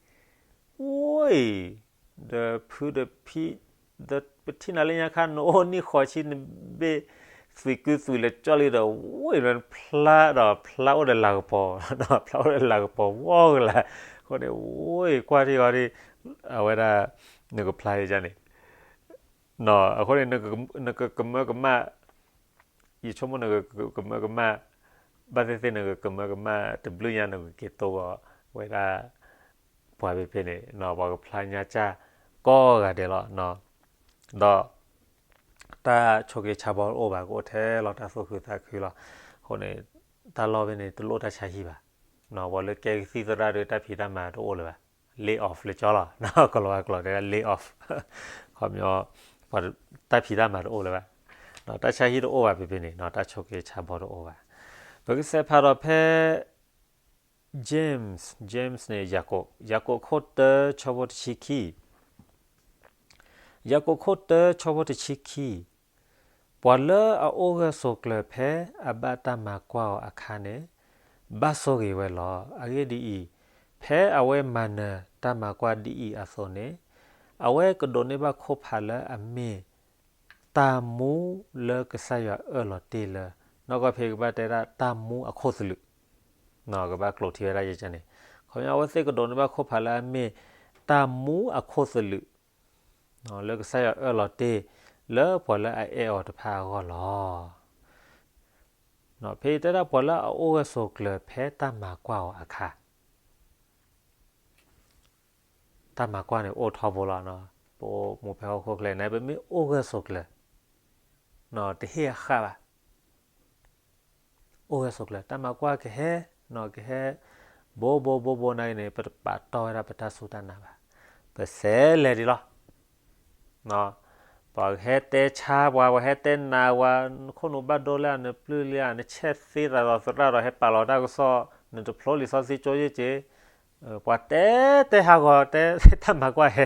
အိၣ်, ဒီးဖုဒီးဖံ, ဒီးပထံၣ်နၤလၢညါခါ နအိၣ်နံၣ်ဃိးဆံ နဘ့ၣ်သွံၣ်ကုသွံၣ်လဲၤကၠီလံဒီး အိၣ် ဖျါဒီးဖျါအိၣ်ဒီးလၤကပီၤ, ဖျါအိၣ်ဒီးလၤကပီၤဝီကလၤ, အဃိန့ၣ် အိၣ် ကွၢ်ထံၣ်အီၤဒ် အဝဲဒၣ် နကဖျါယၤန့ၣ် အဃိန့ၣ် နကကမၢကမၣ်, ယဆိကမိၣ်နကကမၢကမၣ်, ဘၣ်သ့ၣ်သ့ၣ် နကကမၢကမၣ် တဘျုးညါ နကက့ၤတိၢ်ဂီၤဝဲဒၣ် ပှၤဖဲဖဲန့ၣ် ပှၤကဖျါညါကၢ်ကိးဂၤဒဲးလီၤ. ဒီး တၢ်ဆိးက့ဆါဘီတအိၣ်ဘၣ်, ကအိၣ်ထဲလီၤတၢ်သူၣ်ခုသးခုလီၤ. အဃိန့ၣ် တၢ်လီၢ်ဖဲန့ၣ် တလိၣ်တၢ်ဆါဟံၣ်ဘၣ်. ပှၤလၢကဲကသံၣ်သရၣ်ဒီး တၢ်ဖံးတၢ်မၤတအိၣ်လၢၤဘၣ်. lay off လၢကၠီလီၤ, ကလီၤဝါကျိာ်တဲ lay off, ခီပညီ တၢ်ဖံးတၢ်မၤတအိၣ်လၢၤဘၣ်, တၢ်ဆါဟံၣ်တအိၣ်ဘၣ်ဖဲဖဲန့ၣ်, တၢ်ဆိးက့ဆါဘီတအိၣ်ဘၣ်. ပကစးဖးဒီးဖဲ James, James န့ၣ် ယၤကိာ်, ယၤကိာ်ခိၣ်တၢ ဆၢဖိတဆံခံ, ယၤကိာ်ခိၣ်တၢ ဆၢဖိတဆံခံ, ပှၤလၢအအိၣ်ဂၢၢ်ဆိးကျၢၤဖဲအဘၣ်တၢ်မၤကွၢ်အီၤအခါန့ၣ် ဘၣ်ဆိၣ်ဂ့ၤဝဲလီၤ. အဂ့ၢ်ဒ်အံၤ, ဖဲအဝဲမၤနၢၤတၢ်မၤကွၢ်ဒ်အံၤအသိးန့ၣ်, အဝဲကဒိးန့ၢ်ဘၣ်ခိၣ်ဖးလၢအမ့ၢ် တၢ်မူလၢကစၢ်ယွၤအၢၣ်လီၤတ့ၢ်လၢ, နီၢ်ကီၢ်ဖဲကဘၣ်တဲဒၣ်တၢ်မူအခိၣ်သလုး, ကဘၣ်ကျိးထံဝဲဒၣ်ယကန့ၣ်, ခီပညီအဝဲသ့ၣ်ကဒိးန့ၢ်ဘၣ်ခိၣ်ဖးလၢအမ့ၢ်တၢ်မူအခိၣ်သလုး လၢကစၢ်ယွၤအၢၣ်လီၤတ့ၢ် လၢပှၤလၢအအဲၣ်အီၤတဖၣ်အဂီၢ်လီၤ. ဖဲအံၤတဲဒၣ်ပှၤလၢအအိၣ်ဂၢၢ်ဆိးကျၢၤဖဲတၢ်မၤကွၢ်အီၤအခါ, တၢ်မၤကွၢ်န့ၣ်အိၣ်ထီဘိလီၤ. ပအိၣ်မူဖဲဟီၣ်ခိၣ်ချၢန့ၣ် ပမ့ၢ်အိၣ်ဂၢၢ်ဆိးကျၢၤ တဟ့ၣ်အဃၣ်ဘၣ်. အိၣ်ဂၢၢ်ဆိးကျၢၤ တၢ်မၤကွၢ်ကဟဲ, ကဟဲ ဘိဘိဘိဘိနာ်က့န့ၣ် ပတပာ်တီၢ်ဝဲဒၣ်ပတၢ်စူၢ်တၢ်နာ်ဘၣ်. ပဆဲးလဲၤဒံးလီၤ. ပှၤကဟဲတဲဆါပှၤ, ပှၤဟဲတဲနးပှၤ, နခိၣ်နူာ်ဘၣ်ဒိလၢဧါ, နပျုၢ်လံဧါ, နဆဲးသ့သးဒီးသရၣ်ဒီးဟဲပာ်လီၤတၢ်ကစီၣ်, နတဖျိလံာ်စီဆှံကၠိယ့ၢ်က့ၤ, ပှၤတဲတဲဟးဂီၤတဲ တၢ်မၤကွၢ်ဟဲ,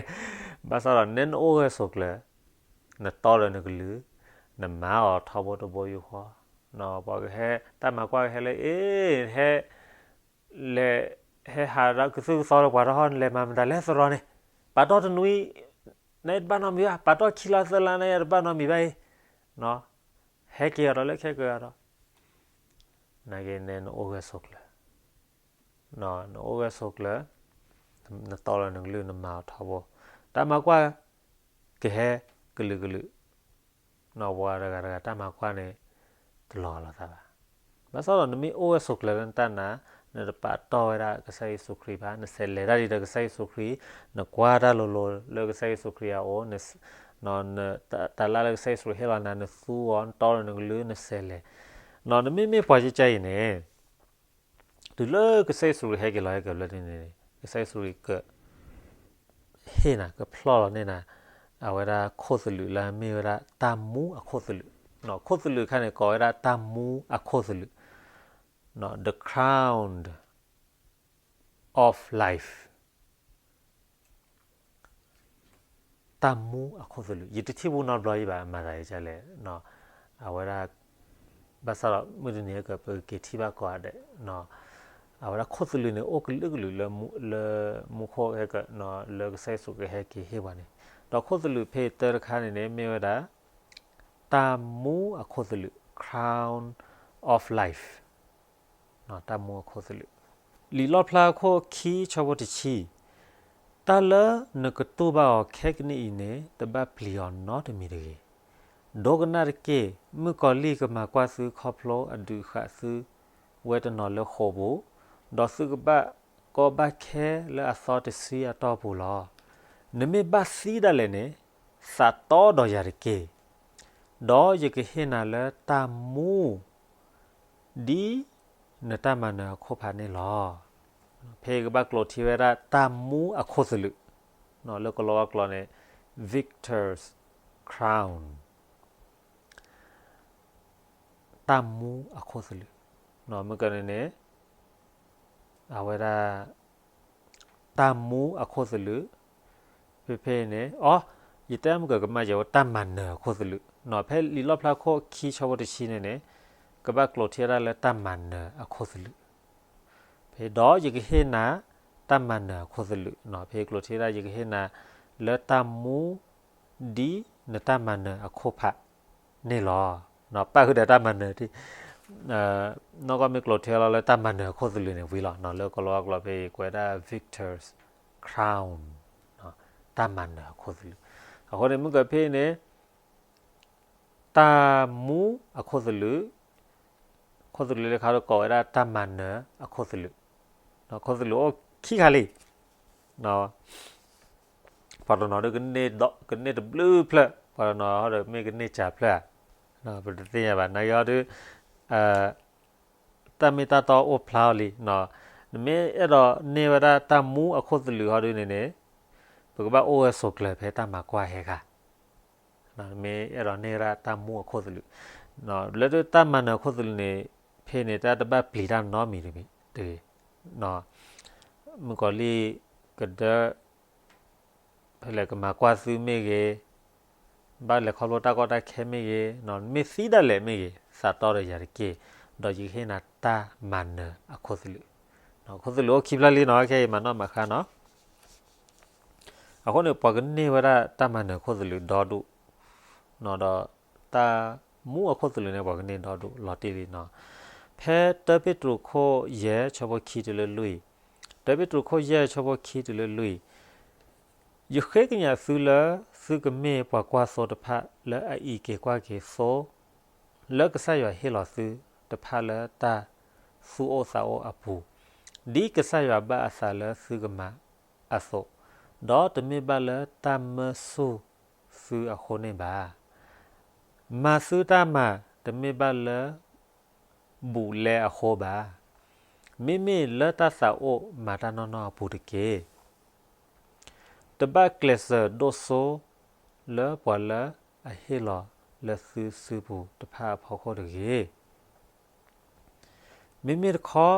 ဘၣ်ဆၣ်ဒီးနဲနအိၣ်ဂၢၢ်ဆိးကျၢၤ, နတီဒီးနကလုၢ်, နမၤအီၤထီဘိတဘိယူၢ်ဃီ, ပှၤကဟဲ တၢ်မၤကွၢ်ကဟဲလၢ အ့ ဟဲ လဲၤ ဟဲဟးကသုၣ်ကသီဒီးပှၤတဟီၣ် နလဲၤမၤမတၤလဲၣ်သရီန့ၣ်, ပာ်တီၢ်တနွံ နတဘၣ်နီတမံၤဘၣ်, ပာ်တီၢ်ခံလါသၢလါ နတဘၣ်နီတမံၤဘၣ်အံၤ, ဟဲက့ၤအီၤဒီးလၢခဲကၢၤအီၤဒီး, နာ်က့နဲနအိၣ်ဂၢၢ်ဆိးကျၢၤ, နအိၣ်ဂၢၢ်ဆိးကျၢၤ, နတီလီၤနကလုၢ် နမၤအီၤထီဘိ, တၢ်မၤကွၢ် ကဟဲကလုာ်ကလုာ်, ပှၤတဂၤတဂၤတၢ်မၤကွၢ်န့ၣ် တလီၤလိာ်သးဘၣ်. ဘၣ်ဆၣ်ဒီးနမ့ၢ်အိၣ်ဂၢၢ်ဆိးကျၢၤလၢနတၢ်နာ်, နတပာ်တီၢ်ဝဲဒၣ်ကစၢ်ယ့ၣ်ၡူးခရံာ်ဘၣ်, နဆဲးလဲၤတၢ်ဒ်ဒီးကစၢ်ယ့ၣ်ၡူးခရံာ်, နကွၢ်တၢ်လိၤလိၤလၢကစၢ်ယ့ၣ်ၡူးခရံာ်အအိၣ်, တၢ်လၢလၢကစၢ်ယ့ၣ်ၡူးခရံာ်ဟ့ၣ်လီၤနၤ နသူအီၤ, နတီလီၤနကလုၢ် နဆဲးလဲၤ, နမ့မ့ၢ်ပှၤကကါအံၤန့ၣ် တုၤလၢကစၢ်ယ့ၣ်ၡူးခရံာ်ဟဲက့ၤလီၤဟဲက့ၤဘျၢဒ်န့ၣ်န့ၣ် ကစၢ်ယ့ၣ်ၡူးခရံာ်က ဟ့ၣ်နၤ ကဖျီၣ်လီၤန့ၢ်နၤ အဝဲဒၣ်ခိၣ်သလုးလၢအမ့ၢ်ဝဲဒၣ်တၢ်မူအခိၣ်သလုး, ခိၣ်သလုးအခါန့ၣ် ကိးဝဲဒၣ်တၢ်မူအခိၣ်သလုး, the crown of life. တၢ်မူအခိၣ်သလုး ယတထံၣ်ဘူးနီတဘျီယံၤဘၣ် မၤသးဒ်လဲၣ်, အဝဲဒၣ် ဘၣ်ဆၣ်ဒီးမုၢ်တနံၤဟဲကၢၤ ပကက့ၤထံၣ်ဘၣ်ကိးဂၤဒဲး, အဝဲဒၣ်ခိၣ်သလုးန့ၣ် အိၣ်ကလုာ်ကလုာ်လၢမူခိၣ်ဟဲကၢၤ လၢကစၢ်ယ့ၣ်ၡူးခရံာ်ဟဲက့ၤဟ့ၣ်ပှၤန့ၣ်, ဒီးခိၣ်သလုးဖဲအံၤတၢတခါန့ၣ်န့ၣ် မ့ၢ်ဝဲဒၣ် တၢ်မူအခိၣ်သလုး crown of life, တၢ်မူအခိၣ်သလုး, လံာ်လီၣ်ဖျါအခိၣ်ခံ ဆၢဖိတဆံ, တၢ်လၢနကတူၢ်ဘၣ်အီၤခဲကနံၣ်အံၤန့ၣ် တဘၣ်ပျံၤအီၤနီတမံၤတဂ့ၤ. ဒိကနၣ်တက့ၢ်, မုၣ်ကီၤလံၢ်ကမၤကွၢ်သုခီဖျိအဒုးဃာ်သုဝဲတနီၤလၢဃိာ်ပူၤ, ဒီးသုကဘၣ်ကီဘၣ်ခဲလၢအသီတဆံအတီၢ်ပူၤလီၤ. နမ့ၢ်ဘၣ်သံဒၣ်လဲာ်န့ၣ် သးတီဒီးယၤတက့ၢ်, ဒီးယကဟ့ၣ်နၤလၢတၢ်မူ ဒ်နတၢ်မၤနၢၤအခိၣ်ဖးန့ၣ်လီၤ. ဖဲအံၤကဘၣ်ကျိးထံဝဲဒၣ်တၢ်မူအခိၣ်သလုး, လၢကလီဝါကျိာ်န့ၣ် victor's crown, တၢ်မူအခိၣ်သလုး, မ့ၢ်ကန့ၣ်န့ၣ် အဝဲဒၣ် တၢ်မူအခိၣ်သလုး, ဖဲဖဲအံၤန့ၣ် အီ ယတဲမုၢ်ကၢၤကမၣ်ယဲဝဲတၢ်မၤနၢၤအခိၣ်သလုး, ဖဲလံာ်လီၣ်ဖျါခိၣ်ခံဆၢဖိတဆံန့ၣ်န့ၣ် ကဘၣ်ကျိးထံဝဲဒၣ်လၢတၢ်မၤနၢၤအခိၣ်သလုး, ဖဲဒီးယကဟ့ၣ်နၤ တၢ်မၤနၢၤအခိၣ်သလုး, ဖဲကျိးထံဝဲဒၣ် ယကဟ့ၣ်နၤလၢတၢ်မူ ဒ်နတၢ်မၤနၢၤအခိၣ်ဖးန့ၣ်လီၤ. ပၣ်ဃုာ်ဒီးတၢ်မၤနၢၤ, နီၢ်ကီၢ်မ့ၢ်ကျိးထံလီၤလၢတၢ်မၤနၢၤအခိၣ်သလုးန့ၣ်ဝံၤလီၤ. လၢကလီဝါကျိာ်ဖဲအံၤ ကွဲးဒၣ် victor's crown, တၢ်မၤနၢၤအခိၣ်သလုး, အဃိန့ၣ် မုၢ်ကၢၤဖဲအံၤန့ၣ် တၢ်မူအခိၣ်သလုး, ခိၣ်သလုးလၢခါဒိၣ်ကိးဝဲဒၣ် တၢ်မၤနၢၤအခိၣ်သလုး, ခိၣ်သလုးအိၣ်ခံခါလံ, ပှၤတနီၤဒုး ကန့ၢ်တဘျုးဖျၢၣ်, ပှၤတနီၤဟီဒီး မ့ၢ်ကန့ၢ်စှၤဖျၢၣ်ဧါ, ပတသ့ၣ်ညါဘၣ်. နာ်က့ဟီဒုး တၢ်မ့ၢ်တၢ်တီအိၣ်ဖျါအီၤလံ, နမ့ၢ်အဲၣ်ဒိးန့ၢ်ဝဲဒၣ်တၢ်မူအခိၣ်သလုးဟီဒုးန့ၣ်န့ၣ် ပကဘၣ်အိၣ်ဝဲဆိးကျၢၤဖဲတၢ်မၤကွၢ်ဟဲခါ, မ့ၢ်အဲၣ်ဒိးန့ၢ်ဝဲဒၣ်တၢ်မူအခိၣ်သလုး, လၢတၢ်မၤနၢၤအခိၣ်သလုးန့ၣ် ဖဲန့ၣ် တၢ်တဘၣ်ပျံၤတၢ်နီတမံၤတဂ့ၤ, မုၣ်ကီၤလံၢ်ကဒၢ ဖဲလဲၣ်ကမၤကွၢ်သုမ့ၢ်ဂ့ၤ, ဘၣ်လဲၤခီဖျိတၢ်ကီတၢ်ခဲမ့ၢ်ဂ့ၤ, မ့ၢ်သံဒၣ်လဲာ်မ့ၢ်ဂ့ၤ, သးတီဒီးယၤတက့ၢ်, ဒီးယကဟ့ၣ်နၤတၢ်မၤနၢၤအခိၣ်သလုး, ခိၣ်သလုးအိၣ်ခံဖျၢၣ်လံနီၤ, ခဲအံၤမၤနီၣ်မၤဃါနီၤ. အဃိန့ၣ် ပှၤကန့ၢ်ဝဲဒၣ်တၢ်မၤနၢၤအခိၣ်သလုးဒီဒူၣ်, ဒီးတၢ်မူအခိၣ်သလုးန့ၣ် ပှၤကန့ၢ်ဒီဒူၣ်လီၤတံၢ်လံနီၤ. ဖဲတၢပ့းတရူးခိၣ်ယဲၢ် ဆၢဖိခံတုၤလၢလွံၢ်, တၢပ့းတရူးခိၣ်ယဲၢ် ဆၢဖိခံတုၤလၢလွံၢ်, ယဃ့ကညးသုလၢ သုကမ့ၢ်ပှၤကွၢ်သိတဖၣ်လၢအအံးက့ၤကွၢ်က့ၤသိ လၢကစၢ်ယွၤဟ့ၣ်လီၤသုတဖၣ်လၢတၢ်သူၣ်အိၣ်သးအိၣ်အပူၤ, ဒ်ကစၢ်ယွၤဘၣ်အသးလၢသုကမၤအသိး, ဒီးတမ့ၢ်ဘၣ်လၢတၢ်မၢဆူၣ်သုအဃိန့ၣ်ဘၣ်. မၤသုတၢ်မၤတမ့ၢ်ဘၣ်လၢ ဘူးလဲအဃိဘၣ်. မ့မ့ၢ်လၢတၢ်သးအိၣ်မၤတၢ်နီၢ်နီၢ်အပူၤတက့ၢ်. တဘၣ်ကျဲးစၢးဒိၣ်စိလၢပှၤလၢအဟ့ၣ်လီၤလၢသုစုပူၤတဖၣ်အဖီခိၣ်တဂ့ၤ. မ့မ့ၢ်တခီ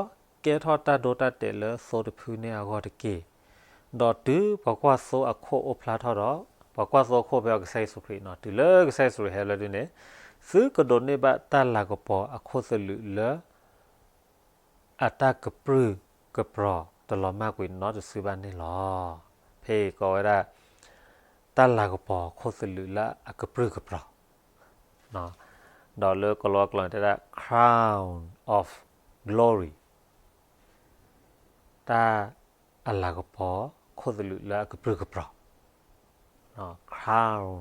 ကဲထီၣ်တၢ်ဒိတၢ်တဲာ်လၢသိတဖုန့ၣ်အဂီၢ်တက့ၢ်. ဒီးတုၤပှၤကွၢ်သိအခိၣ်အိၣ်ဖျါထီၣ်ဒီး, ပှၤကွၢ်သိအခိၣ်ဖဲအံၤကစၢ်ယ့ၣ်ၡူးခရံာ်နီၤ, တုၤလၢကစၢ်ယ့ၣ်ၡူးခရံာ်ဟဲလၢဒုန့ၣ်, သုကဒိးန့ၢ်ဘၣ်တၢ်လၤကပီၤအခိၣ်သလုးလၢ အတၢ်ကပြုၢ်ကပြီၤတလီၤမၢ်ကွံာ်နီတစုဘၣ်န့ၣ်လီၤ. ဖဲအံၤကိးဝဲဒၣ် တၢ်လၤကပီၤခိၣ်သလုးလၢအကပြုၢ်ကပြီၤ, ဒီးလၢကလီကလီတဲဒၣ် crown of glory, တၢ်အလၤကပီၤခိၣ်သလုးလၢအကပြုၢ်ကပြီၤ, crown,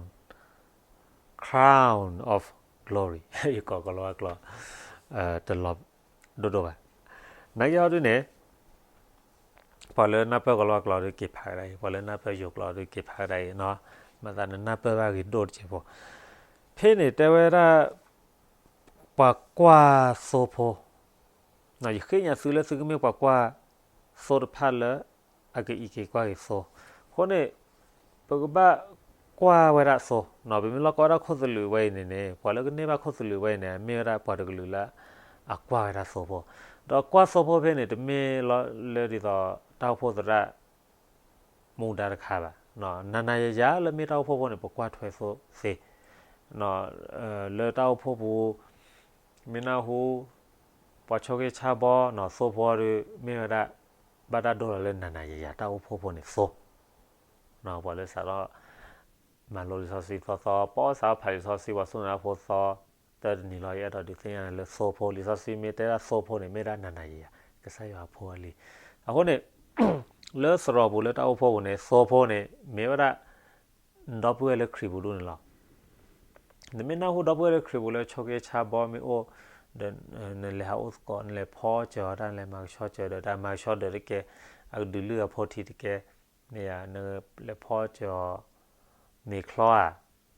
crown of glory, ယကိးကလီကလီ တလီၤဒိၣ်ဒိၣ်ဘၣ်. နာ်က့ဟီဒုန့ၣ် ပှၤလၢနၢ်ပၢၢ်ကလီကလီဒုက့ၤဖးကဒါအံၤ, ပှၤလၢနၢ်ပၢၢ်ယိၤကျိာ်ဒုက့ၤဖးကဒါအံၤနီၤ, မၤသးနနၢ်ပၢၢ်ဘၣ်ဂ့ၤဒိၣ်တစဲးဖိ. ဖဲန့ၣ်တဲဝဲဒၣ် ပှၤကွၢ်သိဖိ, ယဃ့ကညးသုလၢသုကမ့ၢ်ပှၤကွၢ်သိတဖၣ်လၢ အကအံးက့ၤကွၢ်က့ၤသိ. အဃိန့ၣ် ပကဘၣ်ကွၢ်ဝဲဒၣ်သိ, ပမ့ၢ်လီၢ်ကီဝဲဒၣ်ခိၣ်သလုးဝဲအံၤန့ၣ်န့ၣ်, ပှၤလၢကန့ၢ်ဘၣ်ခိၣ်သလုးဝဲအံၤန့ၣ် မ့ၢ်ဝဲဒၣ်ပှၤတကလုာ်လၢအကွၢ်ဝဲဒၣ်သိဖိ, ဒီးကွၢ်သိဖိဖဲန့ၣ် တမ့ၢ်လီၤလၢဒ်သိးတၢ်အိၣ်ဖှိၣ်သရၣ် မူဒါတခါဘၣ်. နၤနၤယၤယၤလၢမ့ၢ်တၢ်အိၣ်ဖှိၣ်ဖိန့ၣ် ပကွၢ်ထွဲသိသ့, လၢတၢ်အိၣ်ဖှိၣ်ပူၤ မ့ၢ်နၢ်ဟူ ပှၤဆိးက့ဆါဘီနီၤ သိဖိဒီး မ့ၢ်ဝဲဒၣ် ဘၣ်တၢ်ဒိၣ်လီၤလၢနၤနၤယၤယၤတၢ်အိၣ်ဖှိၣ်ဖိန့ၣ်သိ ပှၤလၢစးထီၣ် မၤလိလံာ်စီဆှံသီသီ ပစးထီၣ်ဖးလံာ်စီဆှံ ပှၤစူၢ်နာ်တၢ်ဖိသီ တၢတနံၤလီၤ ယအဲၣ်ဒိးဒုးသ့ၣ်ညါနၤလၢသိဖိ လံာ်စီဆှံမ့ၢ်တဲဒၣ်သိဖိန့ၣ် မ့ၢ်ဒၣ်နၤနၤယၤယၤ ကစၢ်ယွၤအဖိအလံၤ. အဃိန့ၣ် လၢသရိာ်ပူၤလၢတၢ်အိၣ်ဖှိၣ်ပူၤန့ၣ် သိဖိန့ၣ် မ့ၢ်ဝဲဒၣ် နဒီပုၢ်ဝဲၢ်လၢခရံာ်ပူၤဒူၣ်န့ၣ်လီၤ. နမ့ၢ်နၢ်ဟူဒီပုၢ်ဝဲၢ်လၢခရံာ်ပူၤလၢဆိးက့ဆါဘီမ့ၢ်အိၣ် ဒီး နလဲၤဟးအိၣ်သကိး နလဲၤဖီစၢၤအီၤတၢ် နလဲၤမၤကဆှီစၢၤဒီးတၢ် မၤကဆှီဒီးတကဲ အကဒုးလုၢ်အဖိထံတကဲ မ့ၢ်ယၤ နလဲၤဖီစၢၤအီၤ မ့ၤချီဧါ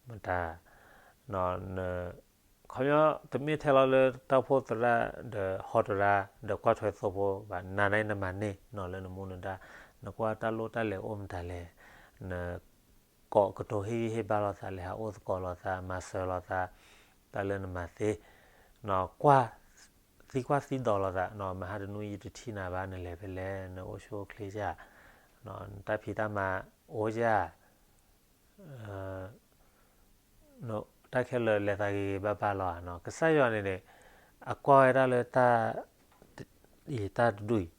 မတၤ ခီပညီ တမ့ၢ်ထဲလီၤလၢတၢ်အိၣ်ဖှိၣ်သရၣ်ဒီးဟီၣ်သရၣ် ဒီးကွၢ်ထွဲသိဖိဘၣ် နၤန့ၣ်နမၤန့ၢ်နီၤလၢနမူနဒါ နကွၢ်တၢ်လိၣ်တၢ်လဲၤအိၣ်မတၤလဲၣ် န ကိးကတိၤဟ့ၣ်ဂံၢ်ဟ့ၣ်ဘါလိာ်သး လဲၤဟးအိၣ်သကိးလိာ်သး မၤစၢၤလိာ်သး တၢ်လၢနမၤသ့ ကွၢ် သံကွၢ်သံဒိးလိာ်သး မဟါတနွံယတထံၣ်နၤဘၣ် နလဲၤဖဲလဲၣ် နအိၣ်ဆူၣ်အိၣ်ချ့ဧါ နတၢ်ဖံးတၢ်မၤအိၣ်ဧါ တၢ်ခဲလၢာ်လဲၤသးဂ့ၤဂ့ၤဘၣ်ဘၣ်လီၤ. ကစၢ်ယွၤန့ၣ်န့ၣ် အကွၢ်ဝဲဒၣ်လၢတၢ် အံၤတၢ်တဒူၣ်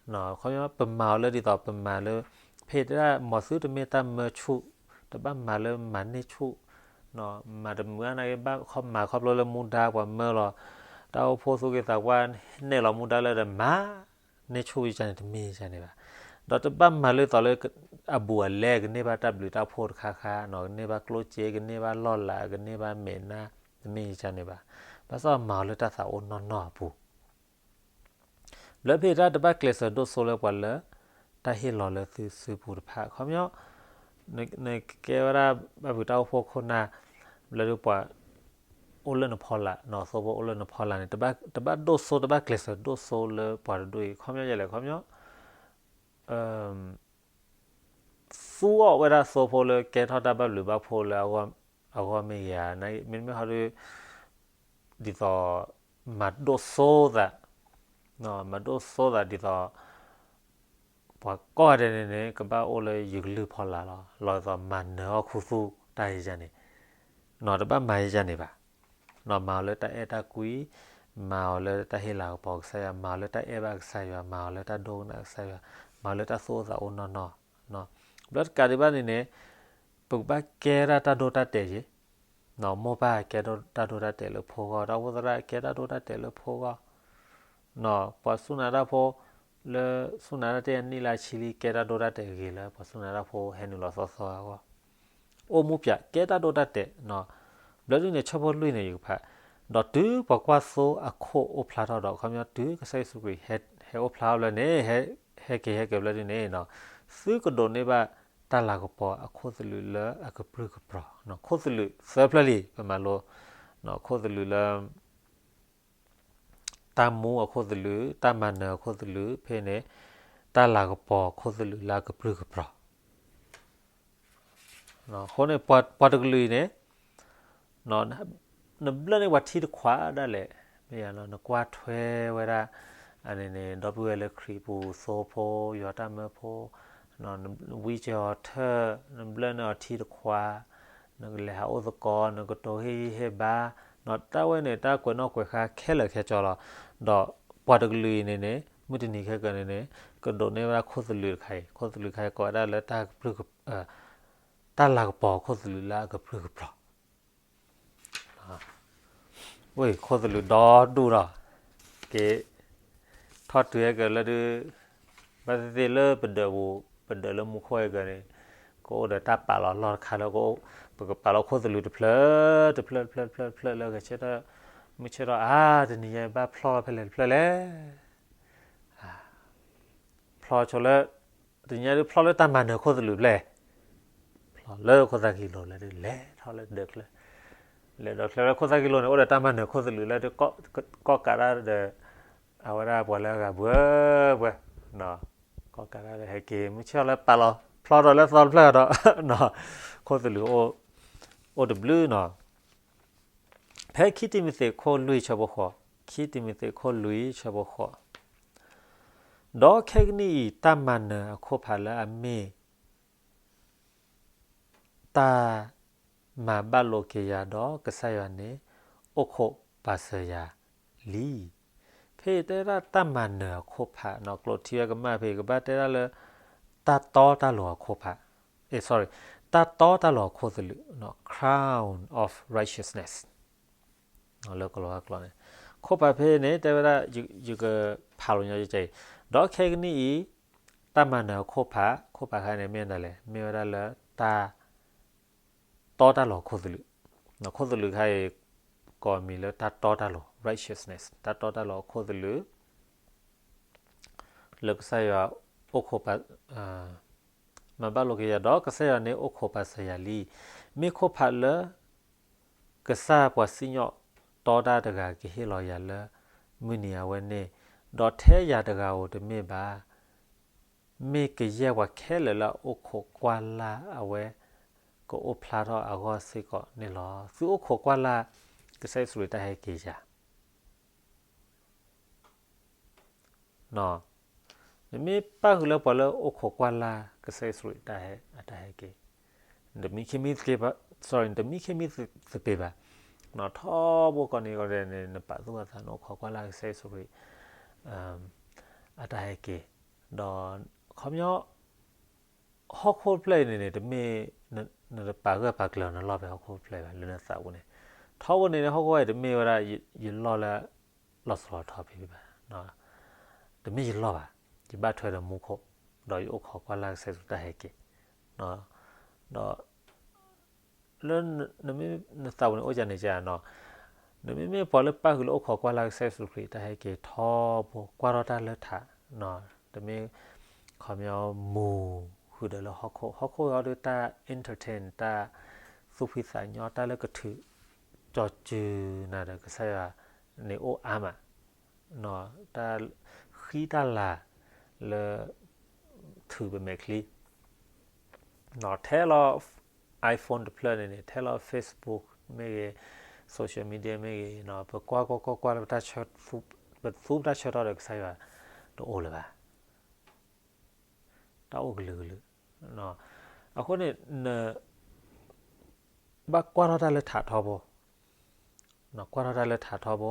အံၤ ခီပညီ ပမၤအီၤလၢဒ်သိးပမၤလၢ ဖဲတၢ်မၤသုတမ့ၢ်တၢ်မၢဆူၣ် တဘၣ်မၤလၢမၤန့ၢ်ဆူၣ် မၤတမုာ်နာ်က့ ဘၣ်မၤခီဖျိလၢမူဒါပှၤမၢလီၤ တၢ်အိၣ်ဖှိၣ်သူၣ်က့သးပှၢ် နဲၣ်လီၤမူဒါလၢဒီးမၤ န့ၢ်ဆူၣ်ယကန့ၣ် တမ့ၢ်ယကန့ၣ်ဘၣ်. ဒီးတဘၣ်မၤလၢသိးလၢ အဘူးအလဲ ကန့ၢ်ဘၣ်တၢ်ဘျုးတၢ်ဖှိၣ်တခါခါ ကန့ၢ်ဘၣ်ကျိၣ်စ့ ကန့ၢ်ဘၣ်လီၢ်လၤ ကန့ၢ်ဘၣ်မဲာ်နါ တမ့ၢ်ယကန့ၣ်ဘၣ်. ဘၣ်ဆၣ်မၤအီၤလၢတၢ်သးအိၣ်နီၢ်နီၢ်အပူၤ ဘျၢဖဲတၢ်တဘၣ်ကျဲးစၢးဒိၣ်စိလၢပှၤလၢ တၢ်ဟ့ၣ်လီၤလၢသုစုပူၤတဖၣ် ခီပညီ နကကဲဝဲဒၣ်ဘၣ်ဖုးတၢ်အိၣ်ဖှိၣ်ခိၣ်နၢ် ဘျၢဒုပှၤ အိၣ်လၢနဖီလာ် နီၢ်သိဖိအိၣ်လၢနဖီလာ်န့ၣ် တဘၣ်ဒိၣ်စိ တဘၣ်ကျဲးစၢးဒိၣ်စိလၢပှၤတဒူၣ်အံၤ ခီပညီယဲလဲၣ် ခီပညီ သူအီၤဝဲဒၣ်သိဖိလၢကဲထီၣ်တၢ်ဘၣ်ဘျုးဘၣ်ဖှိၣ်လၢအဂီၢ်မ့ၢ်ဂ့ၤဧါ, မ့တမ့ၢ်ဟီဒီး ဒ်သိး မၤဒိၣ်စိသး, မၤဒိၣ်စိသးဒ်သိး ပှၤကိးဂၤဒဲးန့ၣ်န့ၣ် ကဘၣ်အိၣ်လၢယကလုၢ်ဖီလာ်လီၤ. လီၤဒ်သိးမၤနၢၤအီၣ်ခူသူၣ်တၢ်ယၤန့ၣ်, နီၢ်တဘၣ်မၤယၤန့ၣ်ဘၣ်. နီၢ်မၤအီၤလၢတၢ်အဲၣ်တၢ်ကွံ, မၤအီၤလၢတၢ်ဟ့ၣ်လၤကပီၤကစၢ်ယွၤ, မၤအီၤလၢတၢ်အဲၣ်ဘၣ်ကစၢ်ယွၤ, မၤအီၤလၢတၢ်ဒိကနၣ်ကစၢ်ယွၤ, မၤအီၤလၢတၢ်သူၣ်အိၣ်သးအိၣ်နီၢ်နီၢ်. ဘျီတကးဒံးဘၣ်န့ၣ်န့ၣ်, ပကဘၣ်ကဲဒၣ်တၢ်ဒိတၢ်တဲာ်ယ့ၢ်, နီၢ်မိၢ်ပၢ်ကဲတၢ်ဒိတၢ်တဲာ်လၢဖိဂီၢ်, တၢ်အိၣ်ဖှိၣ်သရၣ်ကဲတၢ်ဒိတၢ်တဲာ်လၢဖိဂီၢ်, နီၢ်ပှၤစူၢ်နာ်တၢ်ဖိ လၢစူၢ်နာ်တၢ်တ့ၢ်အနံၣ်လၢအဆံလံ ကဲတၢ်ဒိတၢ်တဲာ်ဂ့ၤလၢ ပှၤစူၢ်နာ်တၢ်ဖိဟဲနုာ်လီၤသီသီအဂီၢ်, အိၣ်မူပၠးကဲတၢ်ဒိတၢ်တဲာ်, ဘျီဒုန့ၣ် ဆၢဖိလွံၢ်န့ၣ် ယကဖး, ဒီးတုၤပှၤကွၢ်သိအခိၣ်အိၣ်ဖျါထီၣ်ဒီး ခီပညီတုၤကစၢ်ယ့ၣ်ၡူးခရံာ်ဟဲအိၣ်ဖျါထီၣ်ဘျီန့ၣ်, ဟဲက့ၤဟဲက့ၤဘျီဒုန့ၣ်, သုကဒိးန့ၢ်ဘၣ်တၢ်လၤကပီၤအခိၣ်သလုးလၢအကပြုၢ်ကပြီၤ, ခိၣ်သလုးသၢဖျၢၣ်လံ ပမၤလိ, ခိၣ်သလုးလၢ တၢ်မူအခိၣ်သလုး, တၢ်မၤနၢၤအခိၣ်သလုး, ဖဲန့ၣ် တၢ်လၤကပီၤအခိၣ်သလုးလၢအကပြုၢ်ကပြီၤ. အဃိန့ၣ် ပှၤတကလုာ်အံၤန့ၣ်, နဘျၢၣ်န့ၢ်ပှၤထံတခွးဒၣ်လဲာ်, မ့ၢ်ယၤလီၤ နကွၢ်ထွဲဝဲဒၣ်, န့ၣ်န့ၣ် ဒီပုၢ်ဝဲၢ်လၢခရံာ်ပူၤ သိဖိ ယွၤတၢ်မၢဖိ, နဝံစၢၤအီၤထၢၣ်, နဘျၢၣ်န့ၢ်အီၤထံတခွး, နကလဲၤဟးအိၣ်သကိး, နကတိၤဟ့ၣ်ဂံၢ်ဟ့ၣ်ဘါ, တၢ်ဝဲန့ၣ် တၢ်ကွဲးနီၣ်ကွဲးဃါခဲလၢာ်ခဲဆ့လီၤ. ဒီးပှၤတကလုာ်အံၤန့ၣ်န့ၣ် မုၢ်တနံၤခဲကၢန့ၣ်န့ၣ် ကဒိးန့ၢ်ဝဲဒၣ်ခိၣ်သလုးတခါအံၤ, ခိၣ်သလုးတခါအံၤကိးဝဲဒၣ်လၢ တၢ်လၤကပီၤခိၣ်သလုးလၢအကပြုၢ်ကပြီၤ. ဝ့ၢ်ခိၣ်သလုးဒီဒူၣ်ဒီး, က့ၤ ထီၣ်တုၤဟဲကၢလၢဒုး, ဘၣ်သ့ၣ်သ့ၣ်လၢပဒၢးပူၤ, ပဒၢးလၢမူခိၣ်ဟဲကၢန့ၣ်, ကအိၣ်ဒီးတၢ်ပာ်လီၤလီၢ်တခါလၢ ပကပာ်လီၤခိၣ်သလုးတဖျၢၣ် တဖျၢၣ် တဖျၢၣ် တဖျၢၣ် လၢကဆၢထၢၣ်, မုၢ်ဆ့ၣ်ထီၣ် အါ တနံၤညါဘၣ်ဖျီလီၤဖဲလဲၣ်တဖျၢၣ်လဲၣ် ဖျီဆိလၢ, တနံၤညါဒုးဖျီလၢတၢ်မၤနၢၤခိၣ်သလုးဖျၢၣ်, ဖျီလၢခိၣ်သၣ်ကံလိၤလၢဒုး လဲၤထီၣ်လၢဒၢးချၢ, လဲၤဒၢးချၢလၢခိၣ်သၣ်ကံလိၤန့ၣ် အိၣ်ဒီးတၢ်မၤနၢၤခိၣ်သလုးလၢဒုး, ကိးကးတၢ်ဒီး, အဝဲဒၣ်ပှၤလၢအဂၤဘှဲဘှဲ, ကိးကးတၢ်ဒီးဟဲက့ၤ မုၢ်ဆ့ၣ်ထီၣ်လၢပာ်လီၤ, ဖျီဒီးလၢသီတဖျၢၣ်ဒီး, ခိၣ်သလုးအိၣ်တဘျုးနီၤ. ဖဲခံတံၤမသ့းခိၣ်လွံၢ်ဆၢဖိဃိး, ခံတံၤမသ့းခိၣ်လွံၢ်ဆၢဖိဃိး, ဒီးခဲကနံၣ်အံၤ တၢ်မၤနၢၤအခိၣ်ဖးလၢအမ့ၢ် တၢ် မၤဘၣ်လိာ်က့ၤယၤဒီးကစၢ်ယွၤန့ၣ် အိၣ်ခိးပာ်စၢၤယၤလံ. ဖဲအံၤတဲဒၣ်တၢ်မၤနၢၤအခိၣ်ဖး, ကျိာ်ထံဝဲကမၣ်ဖဲအံၤ ကဘၣ်တဲဒၣ်လၢ တၢ်တီတၢ်လိၤအခိၣ်ဖး, အဲ sorry, တၢ်တီတၢ်လိၤအခိၣ်သလုး, crown of righteousness လၢကလီၤဝါကျိာ်န့ၣ်, ခိၣ်ဖးဖဲန့ၣ် တဲဝဲဒၣ် ယကဖးလိာ်ညီကဲအံၤ, ဒီးခဲကနံၣ်အံၤ တၢ်မၤနၢၤအခိၣ်ဖး, ခိၣ်ဖးခါန့ၣ် မ့ၢ်ဒ်လဲၣ်, မ့ၢ်ဝဲဒၣ်လၢတၢ် တီတၢ်လိၤအခိၣ်သလုး, ခိၣ်သလုးခါအံၤ ကိးမံၤလၢတၢ်တီတၢ်လိၤ righteousness တၢ်တီတၢ်လိၤအခိၣ်သလုး လၢကစၢ်ယွၤအိၣ်ခိးပာ် မၤဘၣ်လိာ်က့ၤယၤဒီးကစၢ်ယွၤန့ၣ်အိၣ်ခိးပာ်စၢၤယၤလံ. မ့ၢ်ခိၣ်ဖးလၢ ကစၢ်ပှၤစံၣ်ညီၣ်တီတၢ်တဂၤကဟ့ၣ်လီၤယၤလၢ မုၢ်နံၤအဝဲန့ၣ်, ဒီးထဲယၤတဂၤဧိၤတမ့ၢ်ဘၣ် မ့ၢ်ကယဲၢ်ပှၤခဲလၢာ်လၢအအိၣ်ခိးကွၢ်လၢ်အဝဲ ကအိၣ်ဖျါထီၣ်အဂီၢ်စ့ၢ်ကီးန့ၣ်လီၤ. သုအိၣ်ခိးကွၢ်လၢ် ကစၢ်ယ့ၣ်ၡူးခရံာ်တၢ်ဟဲက့ၤယၤ နမ့ၢ်ပၣ်ဃုာ်လၢပှၤလၢအိၣ်ခိးကွၢ်လၢ် ကစၢ်ယ့ၣ်ၡူးခရံာ်တၢ်ဟဲ အတၢ်ဟဲက့ၤ, နတမံခ့မံသပ့ၤဘၣ်, sorry, နတမံခ့မံသပ့ၤဘၣ်, ထီဘိကိးနံၤကိးဒဲးန့ၣ် နပာ်သူၣ်ပာ်သး နအိၣ်ခိးကွၢ်လၢ်ကစၢ်ယ့ၣ်ၡူးခရံာ် အတၢ်ဟဲက့ၤ, ဒီး ခီပညီ ဟီၣ်ခိၣ်ဖျၢၣ်အံၤန့ၣ်န့ၣ် တမ့ၢ် နတပာ်ဂၢၢ်ပာ်ကျၢၤနလီၢ်ဖဲဟီၣ်ခိၣ်ဖျၢၣ်ဘၣ် လၢနသးပူၤန့ၣ်, ထီဘိန့ၣ်န့ၣ် ဟီၣ်ခိၣ်အံၤတမ့ၢ်ဝဲဒၣ် ယလီၢ်လၢ လီၤစိၤလီၤထီဖံးဖံးဘၣ်, တမ့ၢ်ယလီၢ်ဘၣ်, ယဘၣ်ထွဲဒီးမူခိၣ်, ဒီးယအိၣ်ခိးကွၢ်လၢ်ကစၢ်ယ့ၣ်ၡူးတၢ်ဟဲက့ၤ, ဒီး လၢ နမ့ၢ်နသးပူၤန့ၣ်အိၣ်ကန့ၣ်ကနီၤ, နမ့မ့ၢ်ပှၤလၢပၣ်ဃုာ်လၢအိၣ်ခိးကွၢ်လၢ်ကစၢ်ယ့ၣ်ၡူးခရံာ်တၢ်ဟဲက့ၤထီဘိ ကွၢ်ထီၣ်တၢ်လၢထး, တမ့ၢ် ခီပညီမူဃုာ်ဒီးလၢဟီၣ်ခိၣ်, ဟီၣ်ခိၣ်အံၤဒီးတၢ် entertain တၢ်သူၣ်ဖှံသးညီ တၢ်လၢကထုး ကၠီၤစုၤနၤဒီးကစၢ်ယွၤန့ၣ်အိၣ်အါမး, တၢ်ဃံတၢ်လၤလၢ ထုးပမဲာ်ချံ ထဲလီၤ iPhone တဖျၢၣ်န့ၣ်န့ၣ် ထဲလီၤ Facebook မ့ၢ်ဂ့ၤ, social media မ့ၢ်ဂ့ၤ, ပကွၢ်ကွၢ်ကွၢ်ကွၢ်လၢ ပသူပတၢ်ဆၢထီၣ်ဒီးကစၢ်ယွၤတအိၣ်လၢၤဘၣ်, တၢ်အိၣ်ကလုာ်ကလုာ်, အဃိန့ၣ် န ဘၣ်ကွၢ်ထီၣ်တၢ်လၢထးထီဘိ, ကွၢ်ထီၣ်တၢ်လၢထးထီဘိ,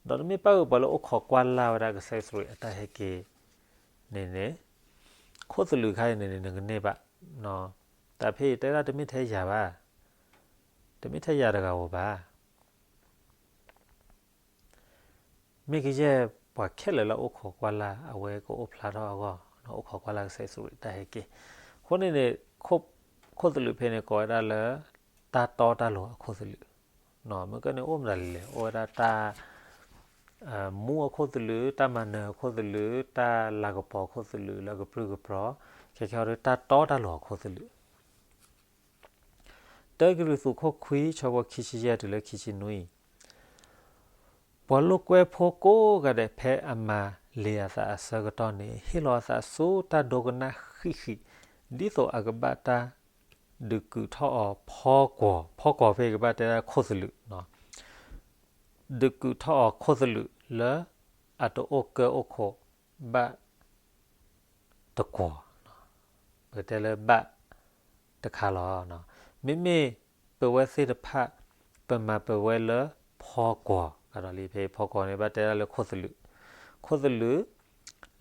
ဒီးနမ့ၢ်ပၣ်ဃုာ်ပှၤလၢအိၣ်ခိးကွၢ်လၢ်ဝဲဒၣ်ကစၢ်ယ့ၣ်ၡူးခရံာ်အတၢ်ဟဲက့ၤန့ၣ်န့ၣ်, ခိၣ်သလုးခါအံၤန့ၣ်န့ၣ် နကန့ၢ်ဘၣ်, တၢ်ဖဲအံၤတဲဒၣ်တမ့ၢ်ထဲယၤဘၣ်, တမ့ၢ်ထဲယၤတဂၤဧိၤဘၣ် မ့ၢ်ကယဲၢ်ပှၤခဲလၢာ်လၢအိၣ်ခိးကွၢ်လၢ် အဝဲကအိၣ်ဖျါထီၣ်အဂီၢ်, အိၣ်ခိးကွၢ်လၢ်ကစၢ်ယ့ၣ်ၡူးခရံာ်တၢ်ဟဲက့ၤ, အဃိန့ၣ်န့ၣ် ခိၣ်သလုးဖဲန့ၣ်ကိးဝဲဒၣ်လၢ တၢ်တီတၢ်လိၤအခိၣ်သလုး, မ့ၢ်ကဲန့ၣ်အိၣ်မတၤလဲၣ်, အိၣ်ဝဲဒၣ်တၢ် မူအခိၣ်သလုး, တၢ်မၤနၢၤအခိၣ်သလုး, တၢ်လၤကပီၤအခိၣ်သလုးလၢကပြုၢ်ကပြီၤ, ခဲခဲအံၤဒီးတၢ်တီတၢ်လိၤအခိၣ်သလုး တၢကရံၣ်သူးခိၣ်ခွံ ဆၢဖိခံဆံယဲၢ်တုၤလၢခံဆံနွံ, ပှၤလိာ်ကွဲဖိကိးဂၤဒဲး ဖဲအမၤလ့ၤအသးအဆၢကတီၢ်န့ၣ် ဟ့ၣ်လီၤအသးဆူတၢ်ဒိကနၣ်ဃံးဃံး, ဒ်သိးအကဘၣ်တၢ်ဒုးကုာ်ထီၣ်အီၤဖီကွီၢ်, ဖီကွီၢ်ဖဲအံၤကဘၣ်တဲဒၣ်ခိၣ်သလုး, ဒုးကုာ်ထီၣ်အီၤခိၣ်သလုးလၢအတအိၣ်ကၢအိၣ်ခိးဘၣ် တကွီၢ်, ပကတဲလၢဘၣ်တခါလီၤ. မ့မ့ၢ်ပဝဲသ့ၣ်တဖၣ် ပမၤပဝဲလၢဖီကွီၢ်ကဒီးလံ, ဖဲဖီကွီၢ်န့ၣ် ဘၣ်တဲဒၣ်လၢခိၣ်သလုး, ခိၣ်သလုး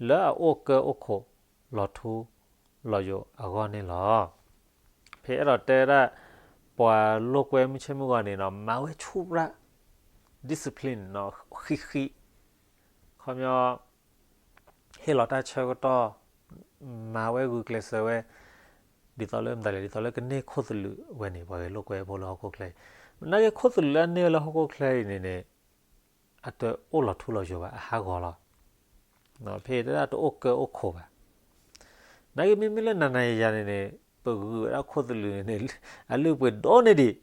လၢအအိၣ်ကၢအိၣ်ခိးလီၤထူလီၤယိာ်အဂီၢ်န့ၣ်လီၤ. ဖဲအဲၣ်ဒိးတဲဒၣ် ပှၤလိာ်ကွဲမုၢ်ဆ့ၣ်မုၢ်ဂီၤန့ၣ်နီၤ မၤဝဲဆူၣ်ရၣ် discipline နီၤ ဃံးဃံး, ခီပညီ ဟ့ၣ်လီၤတၢ်ဆၢကတီၢ်, မၤဝဲဂုာ်ကျဲးစၢးဝဲ, ဒ်သိးလၢမတၤလဲၣ်, ဒ်သိးလၢကန့ၢ်ခိၣ်သလုးဝဲန့ၣ် ပှၤဂဲၤလိာ်ကွဲဖိလၢဟီၣ်ခိၣ်ချၢအံၤ, နာ်က့ခိၣ်သလုးလၢအန့ၢ်ဝဲလၢဟီၣ်ခိၣ်ချၢအံၤန့ၣ်န့ၣ် အတအိၣ်လီၤထူလီၤယိာ်ဘၣ်, အဟးဂီၤလီၤ. ဖဲအံၤတဲဒၣ်တအိၣ်ကၢအိၣ်ခိးဘၣ်. နာ်က့မ့မ့ၢ်လၢနၤနၤယၤယၤန့ၣ်န့ၣ် ပဂုာ်ဝဲဒၣ်ခိၣ်သလုးန့ၣ်န့ၣ် အလုၢ်အပှ့ၤဒိၣ်န့ၢ်ဒံး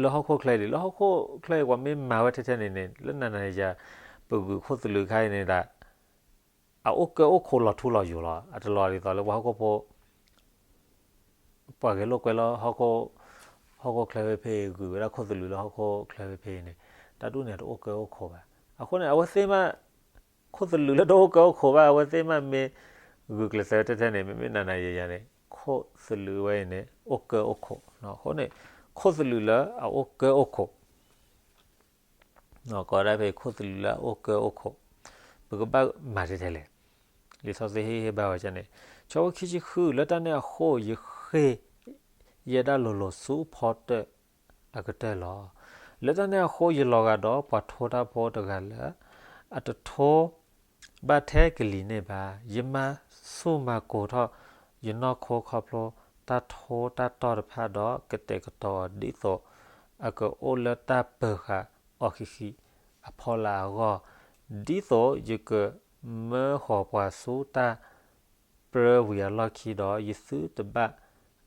လၢဟီၣ်ခိၣ်ချၢအံၤဒံး, လၢဟီၣ်ခိၣ်ချၢအံၤ ပှၤမ့ၢ်မၤဝဲထဲထဲန့ၣ်န့ၣ် လၢနၤနၤယၤ ပဂုာ်ခိၣ်သလုးခါအံၤန့ၣ်ဒၣ် အအိၣ်ကၢအိၣ်ခိးလီၤထူလီၤယိာ်လီၤ. အတလီၤဒ်သိးလၢပှၤဟီၣ်ခိၣ်ဖိ ပှၤဂဲၤလိာ်ကွဲလၢ ဟီၣ်ခိၣ်ချၢဝဲဖဲအံၤ ဂုာ်ဝဲဒၣ်ခိၣ်သလုးလၢဟီၣ်ခိၣ်ချၢဝဲဖဲအံၤန့ၣ် တၢ်ဒ်န့ၣ်တအိၣ်ကၢအိၣ်ခိးဘၣ်. အဃိန့ၣ် အဝဲသ့ၣ်မး ခိၣ်သလုးလၢတအိၣ်ကၢအိၣ်ခိးဘၣ် အဝဲသ့ၣ်မးမ့ၢ်ဂုာ်ကျဲးစၢးထဲထဲန့ၣ် မ့မ့ၢ်နၤနၤယၤယၤန့ၣ် ခိၣ်သလုးဝဲအံၤန့ၣ် အိၣ်ကၢအိၣ်ခိး. အဃိန့ၣ် ခိၣ်သလုးလၢအအိၣ်ကၢအိၣ်ခိး, ကိးဒၣ်ဖဲခိၣ်သလုးလၢအအိၣ်ကၢအိၣ်ခိး, ပကဘၣ်မၤထဲထဲလဲၣ်. လံာ်စီဆှံဟ့ၣ်ဂံၢ်ဟ့ၣ်ဘါဝဲန့ၣ်, ဆၢဖိခံဆံဃု, လၢတၢ်န့ၣ်အဃိ ယဃ့ၢ်ယဲဒၣ်လိၤလိၤဆူဖီတၢၣ်အကတၢၢ်လီၤ. လၢတၢ်န့ၣ်အဃိယလီၤဂာ်ဒီးပှၤထိတၢ်ဖိတဂၤလၢ အတထိဘၣ်ထဲကလံၤန့ၣ်ဘၣ်. ယမၤဆူၣ်မၤကိၤထီၣ်ယနီၢ်ခိခီဖျိ တၢ်ထိတၢ်တီၢ်တဖၣ်ဒီးကတဲာ်ကတီၤအီၤ ဒ်သိးအကအိၣ်လၢတၢ်ပၢၤဃာ်အီၤဃံးဃံးအဖီလာ်အဂီၢ်, ဒ်သိးယကမၢဃီၤပှၤဆူတၢ်ပြၢဝံၤအလီၢ်ခံဒီး ယသုတဘၣ်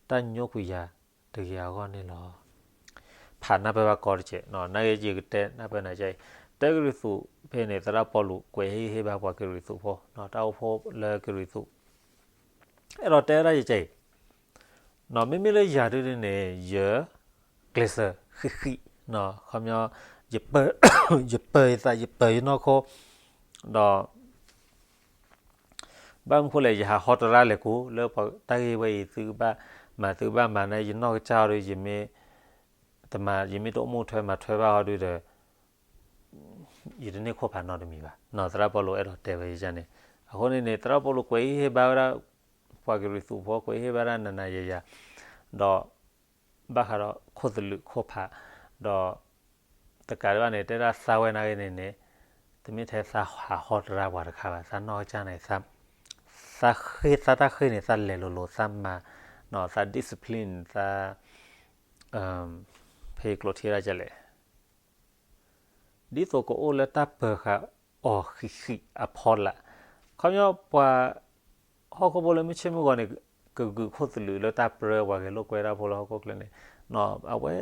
တၢ်ညိကွံာ်ယၤတဂ့ၤအဂီၢ်န့ၣ်လီၤ. ဖးနၢ်ပၢၢ်ဘၣ်ကီတကဲး, နာ်က့ယကတဲနၢ်ပၢၢ်နၤကဲအံၤ, တၢကရံၣ်သူးဖဲန့ၣ် သရၣ်ပီလူးကွဲးဟ့ၣ်ဂံၢ်ဟ့ၣ်ဘါပှၤကရံၣ်သူးဖိ, တၢ်အိၣ်ဖှိၣ်လၢကရံၣ်သူး အဲၣ်ဒိးတဲဝဲဒၣ်ယကဲအံၤ, မ့မ့ၢ်လၢယၤဒုန့ၣ် ယကျဲးစၢးဃံးဃံး, ခီပညီ ယပၢၤယသး ယပၢၤယနီၢ်ခိ, ဒီး ဘၣ်မနုၤဃိလဲၣ် ယဟးဟီတရါလဲၤကိး လၢပှၤတၢ်ဂ့ၢ်ဝဲအံၤ သုကဘၣ်မၤ သုကဘၣ်မၤန့ၣ် ယနီၢ်ကစၢ်အီၤဒီး ယမ့ၢ်တမၤ ယမ့ၢ်တအိၣ်မူထွဲမၤထွဲဘၣ်အီၤဒုဒီး ယတန့ၢ်ခိၣ်ဖးနီတမံၤဘၣ်. သရၣ်ပီလူးအဲၣ်ဒိးတဲဝဲယၤန့ၣ်, အဃိန့ၣ်န့ၣ် သရၣ်ပီလူးကွဲးဟ့ၣ်ဂံၢ်ဟ့ၣ်ဘါဝဲဒၣ် ပှၤကရံၣ်သူးဖိ ကွဲးဟ့ၣ်ဂံၢ်ဟ့ၣ်ဘါဒၣ်နၤနၤယၤယၤ, ဒီး ဘၣ်ဃးဒီးခိၣ်သလုးခိၣ်ဖး, ဒီး တကးဒံးဘၣ်န့ၣ် တဲဒၣ်သးဝဲနာ်ဂ့ၤန့ၣ်န့ၣ်, တမ့ၢ်ထဲသးဟးဟီတရါပှၤတခါဘၣ်, သးနီၢ်ကစၢ်န့ၣ် သးဃ့ၢ်သးတၢ်ဃ့ၢ်န့ၣ် သးလဲၤလိၤလိၤ သးမၤ, သး discipline သး ဖဲကျိးထံရၢ်ကလဲၣ် ဒ်သိးကအိၣ်လၢတၢ်ပၢၤဃာ်အီၤဃံးဃံးအဖီလာ်, ခီပညီပှၤ ဟီၣ်ခိၣ်ဖိလၢမုၢ်ဆ့ၣ်မုၢ်ဂီၤန့ၣ် ကဂုာ်ခိၣ်သလုးလၢတၢ်ပြၢပှၤဂဲၤလိာ်ကွဲတၢ်ဖိလၢဟီၣ်ခိၣ်ချၢန့ၣ်, အဝဲ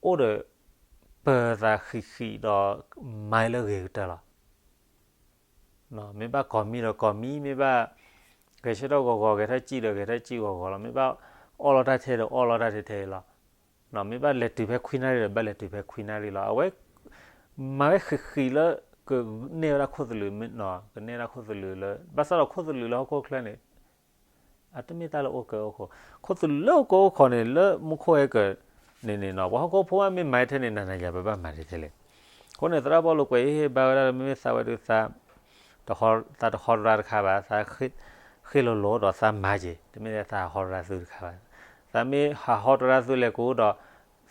အိၣ်ဒီး ပၢၤသးဃံးဃံးဒီး မၤလၢဂ့ၤကတၢၢ်လီၤ. မ့ၢ်ဘၣ်ကိးမံၤဒီးကိးမံၤ, မ့ၢ်ဘၣ် ဂဲၤဆၢထၢၣ်ဂီၤဂီၤ ဂဲၤထၢၣ်စံၣ်ဒီးဂဲၤထၢၣ်စံၣ်ဂီၤဂီၤလီၤ. မ့ၢ်ဘၣ် အီၣ်လီၤတၢ်ထဲဒီးအီၣ်လီၤတၢ်ထဲထဲလီၤ. မ့ၢ်ဘၣ်လဲၤတုၤဖဲခွံနၣ်ရံၣ်ဒီးဘၣ်လဲၤတုၤဖဲခွံနၣ်ရံၣ်လီၤ. အဝဲ မၤဝဲဃံးဃံးလၢ ကန့ၢ်ဝဲဒၣ်ခိၣ်သလုး, ကန့ၢ်ဝဲဒၣ်ခိၣ်သလုးလၢ ဘၣ်ဆၣ်ဒီးခိၣ်သလုးလၢဟီၣ်ခိၣ်ချၢန့ၣ် အတမ့ၢ်တၢ်လၢအိၣ်ကၢအိၣ်ခိး, ခိၣ်သလုးလၢအိၣ်ကၢအိၣ်ခိးန့ၣ် လၢမူခိၣ်ဟဲကၢၤန့ၣ်န့ၣ်နီၤ, ပှၤဟီၣ်ခိၣ်ဖိမ့ၢ်မၤထဲန့ၣ် နၤနၤယၤပဘၣ်မၤထဲထဲလဲၣ်. အဃိန့ၣ် သရၣ်ပီလူးကွဲးဟ့ၣ်ဂံၢ်ဟ့ၣ်ဘါဝဲဒၣ်လၢ မ့မ့ၢ်သးဝဲဒုးသး သးတဟီတရါတခါဘၣ်, သးဃ့ၢ်လိၤလိၤဒီးသးမၤက့ၤ, တမ့ၢ်လၢသးဟးဟီတရါသုတခါဘၣ်. သးမ့ၢ်ဟးဟီတရါသုလဲၤကိးဒီး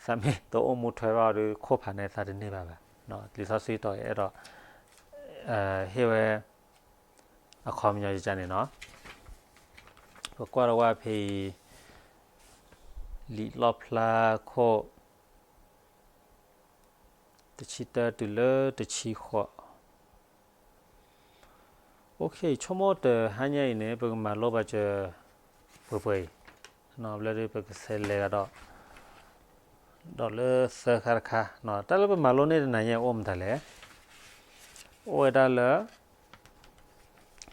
သးမ့ၢ်တအိၣ်မူထွဲဘၣ်အီၤဒီး ခိၣ်ဖးန့ၣ်သးတန့ၢ်ဘၣ်ဘၣ်. လံာ်စီဆှံတီၤအဲၣ်ဒိး ဟ့ၣ်ဝဲ အခီပညီယကန့ၣ်နီၤ, ပကွၢ်တဝၢ်ဖဲအံၤ လံာ်လီၣ်ဖျါခိၣ် တဆံတၢတုၤလၢတဆံဃိး. အိၣ်ခ့ ဆိကမိၣ်တဟါညါအံၤန့ၣ် ပကမၤလိဘၣ်စၢၤပှဲၤပှဲၤအံၤ, ဘျီဒုးပကဆဲးလဲၤကဒီး ဒီးလၢသၢခါတခါ, တၢ်လၢပမၤလိန့ၢ်တနၤညါအိၣ်မတၤလဲၣ်. အိၣ်ဝဲဒၣ်လၢ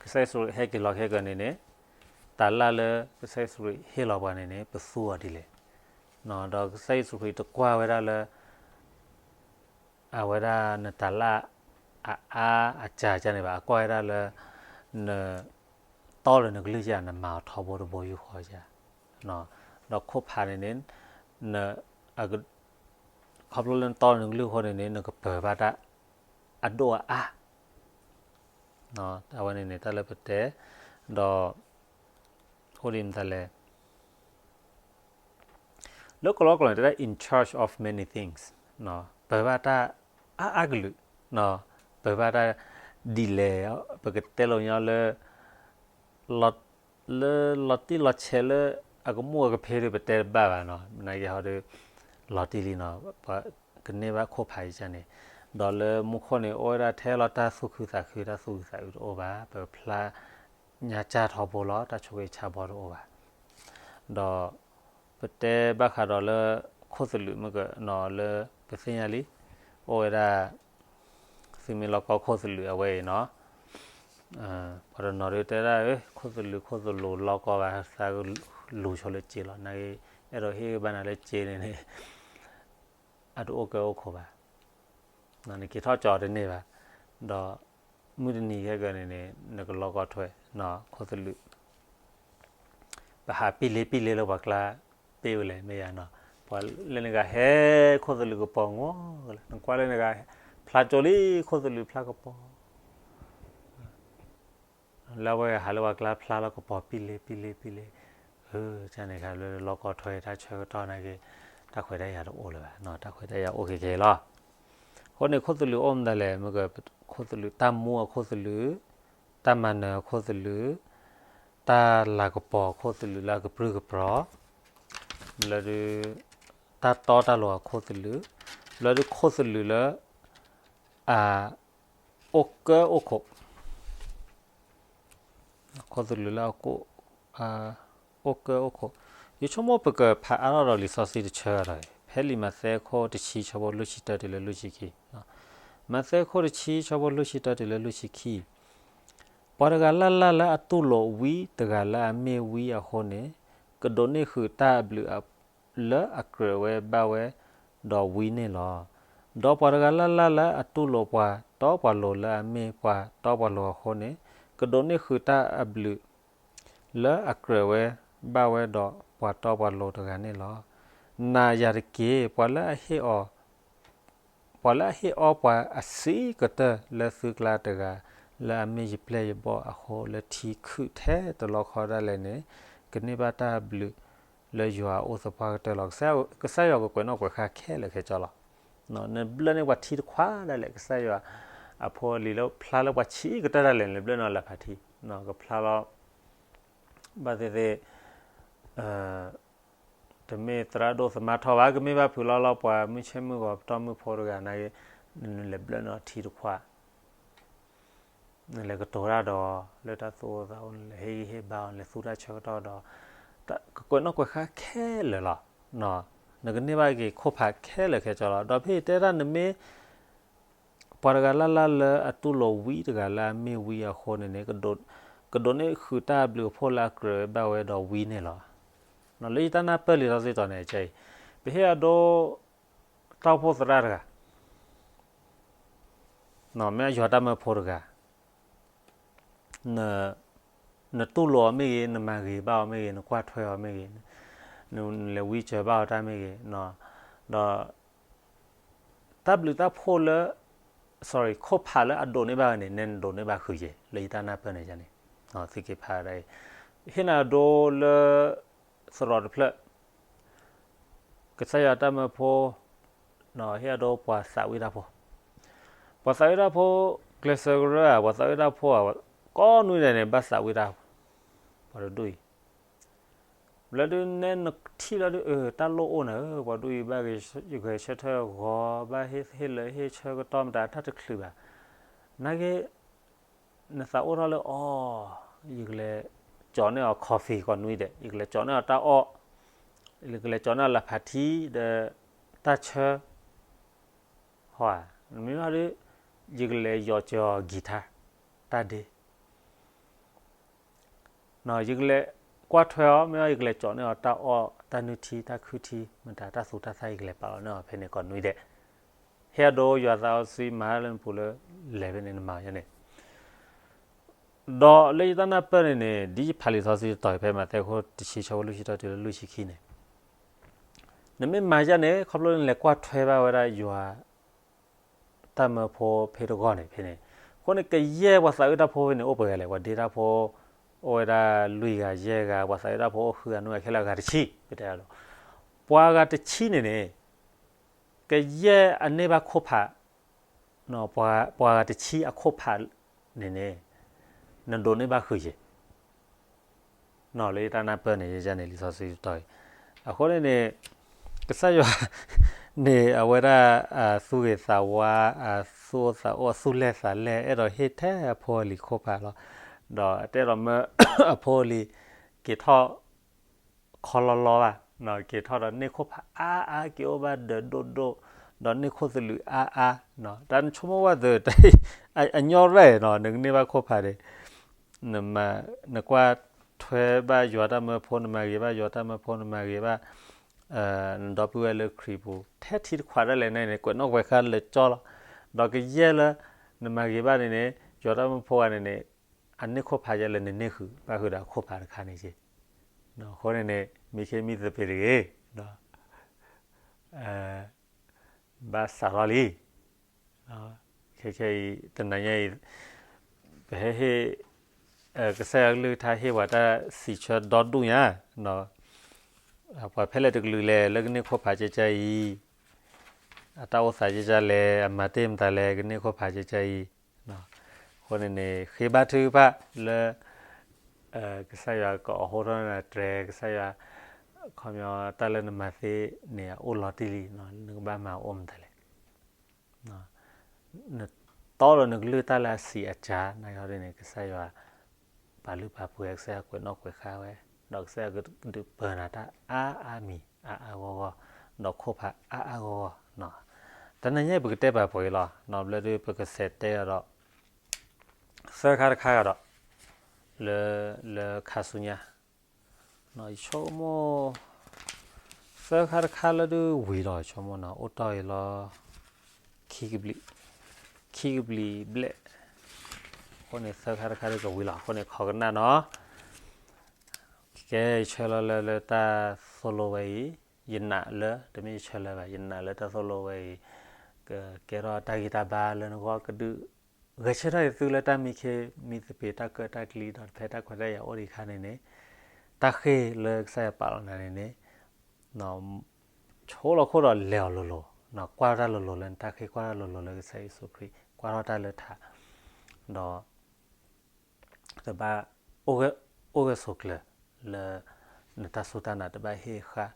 ကစၢ်ယ့ၣ်ၡူးခရံာ်ဟဲက့ၤလီၤခဲကၢၤန့ၣ်န့ၣ်, တၢ်လၢလၢကစၢ်ယ့ၣ်ၡူးခရံာ်ဟ့ၣ်လီၤပှၤန့ၣ်န့ၣ် ပသူအီၤဒ်လဲၣ်. ဒီးကစၢ်ယ့ၣ်ၡူးခရံာ်တကွၢ်ဝဲဒၣ်လၢ အဝဲဒၣ်နတၢ်လၢအအါအစှၤကန့ၣ်ဘၣ်, အကွၢ်ဝဲဒၣ်လၢ န တီလၢနကလုၢ်က နမၤအီၤထီဘိတဘိယူၢ်ဃီက, ဒီးခိၣ်ဖးန့ၣ်န့ၣ် ခီဖျိလၢနတီလၢနကလုၢ်အဃိန့ၣ်န့ၣ် နကပၢၤဘၣ်တၢ်အဒိၣ်အအါ, အဝဲန့ၣ်န့ၣ် တၢ်လၢပတဲ, ဒီး အိၣ်ဒ်မတၤလဲၣ် လၢကလီကလီန့ၣ် တဲဒၣ် in charge of many things, ပၢၤဘၣ်တၢ်အါအါကလုာ်, ပၢၤဘၣ်တၢ်ဒ်လဲၣ်, ပကတဲလိာ်ညီလၢ လၢလီၤတံၢ်လီၤဆဲးလၢအကမူၣ်အကဖ့ဒီး ပတဲတဘၣ်ဘၣ်နီၤ, နာ်က့ဟီဒီး လီၤတံၢ်လံနီၤ, ပှၤကန့ၢ်ဘၣ်ခိၣ်ဖးယကန့ၣ်, ဒီးလၢမူခိၣ်န့ၣ် အိၣ်ဝဲဒၣ်ထဲလီၤတၢ်သူၣ်ခုသးခု, တၢ်သူၣ်ခုသးခုတအိၣ်ဘၣ်, ပဖျါညါစၢ်ထီဘိလီၤ, တၢ်ဆိၣ်ဂ့ၤဆၢဘီတအိၣ်ဘၣ်. ဒီးပတဲဘၣ်ဃးဒီးလၢ ခိၣ်သလုးမ့ၢ်ကနီၤလၢပသ့ၣ်ညါလံ, အိၣ်ဝဲဒၣ် သုမ့ၢ်လီၤကီခိၣ်သလုးအဝဲအံၤနီၤ, ပှၤတနီၤဒုးတဲဒၣ် ခိၣ်သလုးခိၣ်သလုးလီၤကီဘၣ်, သးလူၤဆိလၢစ့လီၤ, နာ်က့ အဲၣ်ဒိးဟ့ၣ်ဂံၢ်ဘါနၤလၢစ့န့ၣ်န့ၣ် အတအိၣ်ကၢအိၣ်ခိးဘၣ်, နက့ၤထီၣ်ကၠီတန့ၢ်ဘၣ်, ဒီးမုၢ်တနံၤခဲကၢန့ၣ်န့ၣ် နကလီၤကီထွဲ ခိၣ်သလုး ပဟးပံၢ်လ့ပံၢ်လ့လၢပှၤကျါ ပ့ၢ်ဝဲလဲၣ်မ့ၢ်ယါနီၤ, ပှၤလၢနဂၤဟဲခိၣ်သလုးကပီၤ နကွၢ်လၢနဂၤ ဖျါကၠိလံခိၣ်သလုးဖျါကပီၤ လၢအဝဲဟးလၢပှၤကျါဖျါလီၤကပီၤပံလ့ပံလ့ပံလ့, အၢ ကန့ၣ်ခါလၢလီၤကီထွဲတၢ်ဆၢကတီၢ်နာ်က့ တၢ်ခွဲးတၢ်ယာ်တအိၣ်လၢၤဘၣ်, တၢ်ခွဲးတၢ်ယာ်အိၣ်ခဲကဲလီၤ. အဃိန့ၣ် ခိၣ်သလုးအိၣ်မတၤလဲၣ်, မ့ၢ်က ခိၣ်သလုး တၢ်မူအခိၣ်သလုး, တၢ်မၤနၢၤအခိၣ်သလုး, တၢ်လၤကပီၤအခိၣ်သလုးလၢအကပြုၢ်ကပြီၤ, ဘျၢဒု တၢ်တီတၢ်လိၤအခိၣ်သလုး, ဘျၢဒုခိၣ်သလုးလၢ အ အိၣ်ကၢအိၣ်ခိး, ခိၣ်သလုးလၢအ အိၣ်ကၢအိၣ်ခိး, ယဆိကမိၣ်ပကဖးအါထီၣ်ဒီးလံာ်စီဆှံတဆၢဒီး ဖဲလံာ်မးသဲအခိၣ်တဆံဆၢဖိလွံၢ်ဆံတၢတုၤလၢလွံၢ်ဆံခံ, မးသဲအခိၣ်တဆံဆၢဖိလွံၢ်ဆံတၢတုၤလၢလွံၢ်ဆံခံ, ပှၤတဂၤလၢ်လၢ်လၢအတူၢ်လိာ်ဝံတဂၤလၢအမ့ၢ်ဝံအဃိန့ၣ်, ကဒိးန့ၢ်ဃုာ်တၢ်အဘျုး လၢအကြၢးဝဲဘၣ်ဝဲဒီးဝံန့ၣ်လီၤ. ဒီးပှၤတဂၤလၢ်လၢ်လၢအတူၢ်လိာ်ပှၤတီပှၤလိၤလၢအမ့ၢ်ပှၤတီပှၤလိၤအဃိန့ၣ်, ကဒိးန့ၢ်ဃုာ်တၢ်အဘျုး လၢအကြၢးဝဲဘၣ်ဝဲဒီးပှၤတီပှၤလိၤတဂၤန့ၣ်လီၤ. နာ်ယၤတက့ၢ်, ပှၤလၢအဟ့ၣ်အီၤ ပှၤလၢအဟ့ၣ်အီပှၤအဆံးကတၢၢ်လၢသုကျါတဂၤ လၢအမ့ၢ်ယပျဲၢ်ယဘီၣ်အဃိ လၢထံခုၣ်ထဲတလီခီဒၣ်လဲာ်န့ၣ်, ကန့ၢ်ဘၣ်တၢ်ဘျုးလၢယွၤအအိၣ်သပှၢ်ကတၢၢ်လီၤ. ကစၢ်ယွၤကကွဲးနီၣ်ကွဲးဃါခဲလၢာ်ခဲဆ့လီၤ. နဘျၢန့ၢ်ပှၤထံတခွးဒၣ်လဲာ် ကစၢ်ယွၤအဖိအလံၤလၢဖျါလၢပှၤဆံးကတၢၢ်ဒၣ်လဲာ်န့ၣ် ဘျၢန့ၢ်အီၤလၢဖးထံ, ကဖျါလီၤ ဘၣ်သ့ၣ်သ့ၣ် တမ့ၢ်သရၣ်ဒိၣ်သမါထီၣ်ဘၣ်, ကမ့ၢ်ဘၣ်ဖုးလီၤလီၤပှၤမုၢ်ဆ့ၣ်မုၢ်ဂီၤပတီၢ်မုၢ်ဖိတဂၤနာ်က့, နလဲၤဘျၢန့ၢ်အီၤထံတခွး, နလဲၤကတိၤတၢ်ဒီး လၢတၢ်သူၣ်အိၣ်သးအိၣ် နလဲၤဟ့ၣ်ဂံၢ်ဟ့ၣ်ဘါအီၤ နလဲၤသူတၢ်ဆၢကတီၢ်ဒီး ကကွဲးနီၣ်ကွဲးဃါခဲလၢာ်လီၤ. နကန့ၢ်ဘၣ်က့ၤခိၣ်ဖးခဲလၢာ်ခဲဆ့လီၤ. ဒီးဖဲအံၤတဲဒၣ်နမ့ၢ် ပှၤတဂၤလၢ်လၢ်လၢအတူၢ်လိာ်ဝံတဂၤလၢအမ့ၢ်ဝံအဃိန့ၣ်န့ၣ်, ကဒိးန့ၢ်ဃုာ်တၢ်အဘျုးအဖှိၣ်လၢအကြၢးဘၣ်ဝဲဒီးဝံန့ၣ်လီၤ. လၢယတၢ်နၢ်ပၢၢ်လံာ်စီဆှံတီၤန့ၣ် အံၤ ပဟ့ၣ်အဒိ တၢ်အိၣ်ဖှိၣ်သရၣ်တဂၤ မ့ၢ်ယွၤတၢ်မၢဖိတဂၤ နတူၢ်လိာ်အီၤမ့ၢ်ဂ့ၤ, နမၤဂ့ၤဘၣ်အီၤမ့ၢ်ဂ့ၤ, နကွၢ်ထွဲအီၤမ့ၢ်ဂ့ၤ, နလဲၤဝံစၢၤဘၣ်အီၤတၢ်မ့ၢ်ဂ့ၤ, ဒီး တၢ်ဘျုးတၢ်ဖှိၣ်လၢ sorry ခိၣ်ဖးလၢအဒိးန့ၢ်ဘၣ်ဝဲန့ၣ် နဲနဒိးန့ၢ်ဘၣ်ဃုာ်ယဲၢ် လၢယတၢ်နၢ်ပၢၢ်န့ၣ်န့ၣ်, သုက့ၤဖးဒၣ်အံၤ, ဟ့ၣ်နၤအဒိလၢ သရိာ်တဖျၢၣ် ကစၢ်ယွၤတၢ်မၢဖိ ဟ့ၣ်အဒိပှၤသးဝံၣ်တၢ်ဖိ, ပှၤသးဝံၣ်တၢ်ဖိ ကျဲးစၢးကရၢဧါ, ပှၤသးဝံၣ်တၢ်ဖိဧါ, ကိးနွံဒဲးန့ၣ် ဘၣ်သးဝံၣ်တၢ် ပှၤတဒူၣ်အံၤ ဘျၢဒုနဲနထံၣ်လီၤဒု အၢ တၢ်လိၣ်အိၣ်နၤဧၢ, ပှၤဒူၣ်အံၤဘၣ်ဂဲၤဆၢထၢၣ်ဂီၤ ဘၣ်ဟ့ၣ်လၢဟ့ၣ်ဆၢကတီၢ်မတၤတၢ်တချုးဘၣ်, နာ်က့ နသးအိၣ်ထီၣ်လၢအီၤ ယကလဲၤကၠီၤန့ၢ်အီၤ coffee ကိးနွံဒဲး, ယကလဲၤကၠီၤန့ၢ်အီၤတၢ်အီၣ်, ယကလဲၤကၠီၤန့ၢ်အီၤလၢဖးထံဒီး တၢ်ဆၢ ဟီ, မ့ၢ်ဘၣ်ဒု ယကလဲၤယီၤစၢၤအီၤ guitar တၢ်ဒ့ ယကလဲၤကွၢ်ထွဲအီၤ, မ့ၢ်ဘၣ်ယကလဲၤကၠီၤန့ၢ်အီၤတၢ်အီၣ် တၢ်နုၢ်ထံ တၢ်ခုၣ်ထံ မတၤတၢ်သူတၢ်သၣ် ယကလဲၤပာ်လီၤန့ၢ်အီၤဖဲန့ၣ်ကိးနွံဒဲး, ဟ့ၣ်အဒိယွၤသးစီဆှံမၤလၢနပူၤလၢ လဲၤဖဲန့ၣ်နမၤယဲန့ၣ် ဒီးလၢယတၢ်နၢ်ပၢၢ်န့ၣ်န့ၣ် ဒ်ယဖးလံာ်စီဆှံတတီၤအံၤ ဖဲမးသဲအခိၣ်တဆံဆၢဖိလွံၢ်ဆံတၢတုၤလၢလွံၢ်ဆံခံန့ၣ်, နမ့ၢ်မၤယဲန့ၣ် ခီဖျိနလဲၤကွၢ်ထွဲဘၣ်ဝဲဒၣ်ယွၤ တၢ်မၢဖိဖဲတဂီၢ်န့ၣ်ဖဲန့ၣ်, အဃိန့ၣ် ကယဲၢ်ပှၤသးဝံၣ်တၢ်ဖိဖဲန့ၣ် အိၣ်ပှဲၤဂၤလဲၣ်, ပှၤဒ့တၢ်ဖိ အိၣ်ဝဲဒၣ်လွံၢ်ဂၤယဲၢ်ဂၤ, ပှၤသးဝံၣ်တၢ်ဖိအိၣ်ဃုဂၤနွံဂၤခဲလၢာ် အဂၤတဆံ ပတဲဒီး ပှၤဂၤတဆံန့ၣ်န့ၣ် ကယဲၢ်အန့ၢ်ဘၣ်ခိၣ်ဖး ပှၤဂၤတဆံအခိၣ်ဖးန့ၣ်န့ၣ် နဒိးန့ၢ်ဘၣ်ဃုာ်ယဲၢ် လၢယတၢ်နၢ်ပၢၢ်န့ၣ် ယဲန့ၣ်လံာ်စီဆှံတတီၤအံၤ, အဃိန့ၣ်န့ၣ် ကစၢ်ယွၤ န့ၣ် အဝဲဒၣ် သူၣ်ဂ့ၤသးဝါ သူၣ်အိၣ်သးအိၣ် သူၣ်လဲၢ်သးလဲၢ် အဲၣ်ဒိးဟ့ၣ်ထဲအဖိအလံၤခိၣ်ဖးလီၤ. ဒီးအတအဲၣ်ဒိးမၢအဖိအလံၤ က့ၤထီၣ် ခီလီလီဘၣ်, က့ၤထီၣ်ဒီးန့ၢ်ခိၣ်ဖးအါအါ က့ၤအိၣ်ဘၣ်ဒၢးဒိၣ်ဒိၣ်, ဒီးန့ၢ်ခိၣ်သလုးအါအါ, တၢ်နဆိကမိၣ်ဝဲသ့ၣ် အညီရဲၣ်နီၤ နကန့ၢ်ဘၣ်ခိၣ်ဖးဒီး နကွၢ်ထွဲဘၣ်ယွၤတၢ်မၢဖိ နမၤဂ့ၤဘၣ်ယွၤတၢ်မၢဖိ နမၤဂ့ၤဘၣ် နဒီပုၢ်ဝဲၢ်လၢခရံာ်ပူၤ ထဲထံတခွးဒၣ်လဲာ်န့ၣ်န့ၣ် ကွဲးနီၣ်ကွဲးဃါလၢာ်ကၠီလီၤ. ဒီးကယဲၢ်လၢ နမၤဂ့ၤဘၣ်န့ၣ်န့ၣ် ယွၤတၢ်မၢဖိဂၤန့ၣ်န့ၣ် အန့ၢ်ခိၣ်ဖးယဲၢ်လၢနန့ၢ်ဃုာ်ဘၣ်ဃုာ်ဒီးအခိၣ်ဖးတခါန့ၣ်က့, အဃိန့ၣ်န့ၣ် မံခ့မံသပ့ၤတဂ့ၤ ဘၣ်စးထီၣ်လံ. ခဲခဲအံၤ တနၤညါအံၤ ပဟဲဟ့ၣ် ကစၢ်ယွၤကလုၢ်ကထါ ဟ့ၣ်ပှၤတၢ်စံးဆၢဒီဒူၣ်ညါ, ပှၤဖဲလဲၣ်တကလုာ်လဲၣ် လၢကန့ၢ်ခိၣ်ဖးကဲကဲအံၤ, အတၢ်အိၣ်သးကဲကဲလဲၣ်, အမၤတ့ၢ်မတၤလဲၣ် ကန့ၢ်ခိၣ်ဖးကဲကဲအံၤ. အဃိန့ၣ်န့ၣ် ဃ့ဘါထုကဖၣ်လၢ ကစၢ်ယွၤကအီၣ်ဟိထီၣ်နၤတြဲၤ, ကစၢ်ယွၤ ခီပညီတၢ်လၢနမၤသ့န့ၣ် အအိၣ်လီၤတံၢ်လံ, နကဘၣ်မၤအိၣ်မတၤလဲၣ်. နတီဒီးနကလုၢ်တၢ်လၢအဆံးအစှၤ နာ်က့ဟီဒ်န့ၣ် ကစၢ်ယွၤ ပာ်လုၢ်ပာ်ပှ့ၤ ကစၢ်ယွၤကွဲးနီၣ်ကွဲးဃါဝဲ, ဒီးကစၢ်ယွၤကဒုးပၢၤနၤတၢ်အါအါမံၤ အါအါဂီၢ်ဂီၢ်, ဒီးခိၣ်ဖးအါအါဂီၢ်ဂီၢ်. တနၤညါအံၤ ပကတဲပာ်ပှဲၤအံၤလီၤ. ဘျီဒုးပကစးတဲအီၤဒီး သၢခါတခါဂၤဒီး လၢ လၢခါဆူညါ ယဆိကမိၣ် သၢခါတခါလၢဒုးဝံၤလီၤ ယဆိကမိၣ်နီၤ, အိၣ်တ့ၢ်အံၤလီၤ ခံကဘျံး, ခံကဘျံးဘျဲၣ်, အဃိန့ၣ် သၢခါတခါဒုးကဝံၤလီၤ. အဃိန့ၣ် ခီကနၣ်နီၤ, ကဲ ယဆၢလီၤလၢ လၢတၢ်သိၣ်လိဝဲအံၤ, ယနာ်လၢ တမ့ၢ်ယဆၢလၢဘၣ်, ယနာ်လၢတၢ်သိၣ်လိဝဲအံၤ ကကဲထီၣ်တၢ်ဂံၢ်တၢ်ဘါလၢနဂီၢ် ကဒုး ဂဲၤဆၢထၢၣ်အံၤသုလၢတၢ်မံခ့မံသပ့ၤ တၢ်ကၢၣ်တၢ်ကျံ ဒီးတဖဲတၢ်ခွဲးတၢ်ယာ်အိၣ်ဒံးအခါန့ၣ်န့ၣ်, တၢ်ဃ့ၢ်လၢကစၢ်ယွၤပာ်လီၤနၤန့ၣ်န့ၣ် ဆိလီၤခိၣ်ဒီးလဲၤအီၤလိၤလိၤ, ကွၢ်ထီၣ်တၢ်လိၤလိၤလၢနတၢ်ဃ့ၢ်, ကွၢ်ထီၣ်တၢ်လိၤလိၤလၢကစၢ်ယ့ၣ်ၡူးခရံာ်, ကွၢ်ထီၣ်တၢ်လၢထး, ဒီး တဘၣ် အိၣ်ဂၢၢ်ဆိးကျၢၤလၢ နတၢ်စူၢ်တၢ်နာ် တဘၣ်ဟ့ၣ်ဃာ်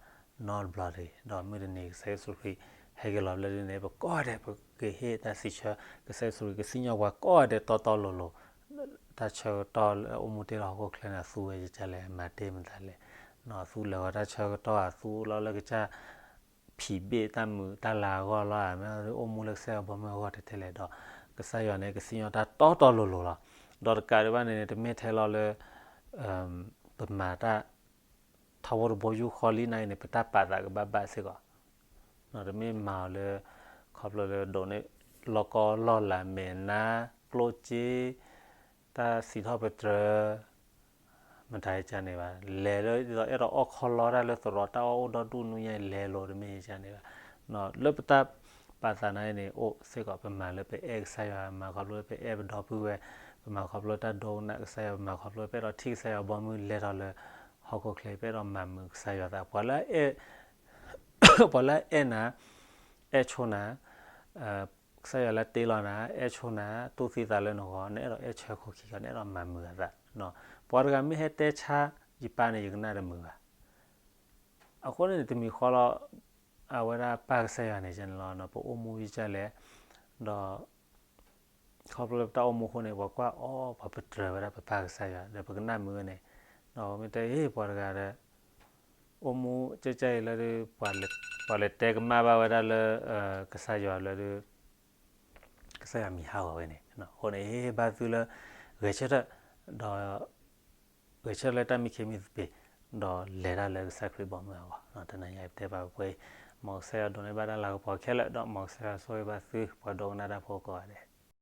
နီတဘျီတဂ့ၤ. ဒီးမုၢ်တနံၤ ကစၢ်ယ့ၣ်ၡူးခရံာ် ဟဲက့ၤလီၤဘျီဒ်န့ၣ် ပကိးဂၤဒဲး ပကဟ့ၣ်တၢ်စံးဆၢ ကစၢ်ယ့ၣ်ၡူးခရံာ် ကစံၣ်ညီၣ်ပှၤကိးဂၤဒဲးတီတီလိၤလိၤ, တၢ်ဆၢကတီၢ်လၢအိၣ်မူတ့ၢ်လၢဟီၣ်ခိၣ်ချၢန့ၣ် အသူဝဲကစၢ်လဲၣ် မၤတ့ၢ်မတၤလဲၣ်, သူလၢာ်ဂီၤတၢ်ဆၢကတီၢ် အသူလီၤလၢကစၢ် ဖံးဘ့ၣ်တၢ်မုာ်တၢ်လၤအဂီၢ်လီၤ, မ့ၢ်အိၣ်မူလၢကစၢ်ယွၤဘီမုၢ်အဂီၢ်ထဲထဲလဲၣ်ဒီး ကစၢ်ယွၤန့ၣ် ကစံၣ်ညီၣ်တၢ်တီတီလိၤလိၤလီၤ. ဒီးတကးဒံးဘၣ်န့ၣ်န့ၣ် တမ့ၢ်ထဲလီၤလၢ ပမၤတၢ် ထီဘိတဘိယူၢ်ဃီလံနၤအံၤန့ၣ် ပတၢ်ပာ်သးကဘၣ်ဘၣ်စ့ၢ်ကီး, တမ့ၢ်မၤအီၤလၢ ခီဖျိလၢဒိးန့ၢ် လီၢ်ကီလီၢ်လၤမဲာ်နါ ကျိၣ်စ့ တၢ်စံးထီၣ်ပတြၢၤ မတၤယကန့ၣ်ဘၣ်, လဲၤလၢဒ်သိးအဲၣ်ဒိးအီၣ်ခီလီတၢ်လၢသရိာ်တၢ်အီၣ်အိၣ်ဒီဒူၣ်နူညါအံၤ လဲၤလိၤတမ့ၢ်ယကန့ၣ်ဘၣ်. လၢပတၢ်ပာ်သးနၤအံၤန့ၣ် အိၣ်စ့ၢ်ကီး ပမၤလၢပအဲၣ်ကစၢ်ယွၤ, မၤခီဖျိလၢပအဲၣ်ပဒီပုၢ်ဝဲၢ်, ပမၤခီဖျိလၢတၢ်ဒိကနၣ်ကစၢ်ယွၤ, ပမၤခီဖျိလၢပအဲၣ်ဒိးထံၣ်ကစၢ်ယွၤဘီမုၢ်လဲၤထီၣ်လၢ ဟီၣ်ခိၣ်ချၢ ပအဲၣ်ဒိးမၤမုာ်ကစၢ်ယွၤသး, ပှၤလၢအဲၣ် ပှၤလၢအအဲၣ်နၤ အဲၣ်ဆိနၤ ကစၢ်ယွၤလၢတ့လီၤနၤ အဲၣ်ဆိနၤ တူၢ်သံသးလၢနဂီၢ် နအဲၣ်ဒိးအဲၣ်ဆၢခိၣ်ခံဂီၤ နအဲၣ်ဒိးမၤမုာ်အသး, ပှၤတဂၤမ့ၢ်ဟဲတဲဆါယပၢ်န့ၣ် ယကနၣ်တမုာ်ဘၣ်. အဃိန့ၣ် တမံၤဃီလီၤ အဝဲဒၣ်ပၢ်ကစၢ်ယွၤန့ၣ် ယန့ၣ်လီၤ ပအိၣ်မူယကလဲၣ်, ဒီး ခီဖျိလၢပတၢ်အိၣ်မူအဃိန့ၣ် ပှၤကွၢ်အီၤ ပှၤပတြၢၤဝဲဒၣ်ပပၢ်ကစၢ်ယွၤ ဒီးပကနၣ်မုာ်ဝဲန့ၣ်, ဒီးမ့ၢ်တဲ ဟ့ၣ် ပှၤတဂၤဒီး အိၣ်မူကဲကဲအံၤလၢဒုး ပှၤလဲၤတဲကမၣ်ဘၣ်ဝဲဒၣ်လၢ ကစၢ်ယွၤလၢဒုး ကစၢ်ယွၤမံၤဟးဂီၤဝဲန့ၣ်, အဃိန့ၣ် ဟ့ၣ်ဘါသုလၢ ဂဲၤဆၢထၢၣ် ဒီး ဂဲၤဆၢထၢၣ်လၢတၢ်မံခ့မံသပ့ၤ, ဒီးလဲၤတၢ်လၢကစၢ်ခရံာ်ဘီမုၢ်အဂီၢ်, တနၤညါအံၤပတဲပာ်ပှဲၤအံၤ, မ်ကစၢ်ယွၤဒိးန့ၢ်ဘၣ်တၢ်လၤကပီၤခဲလၢာ် ဒီးမ်ကစၢ်ယွၤဆိၣ်ဂ့ၤဘၣ်သု ပှၤဒိကနၣ်တၢ်ဖိကိးဂၤဒဲး.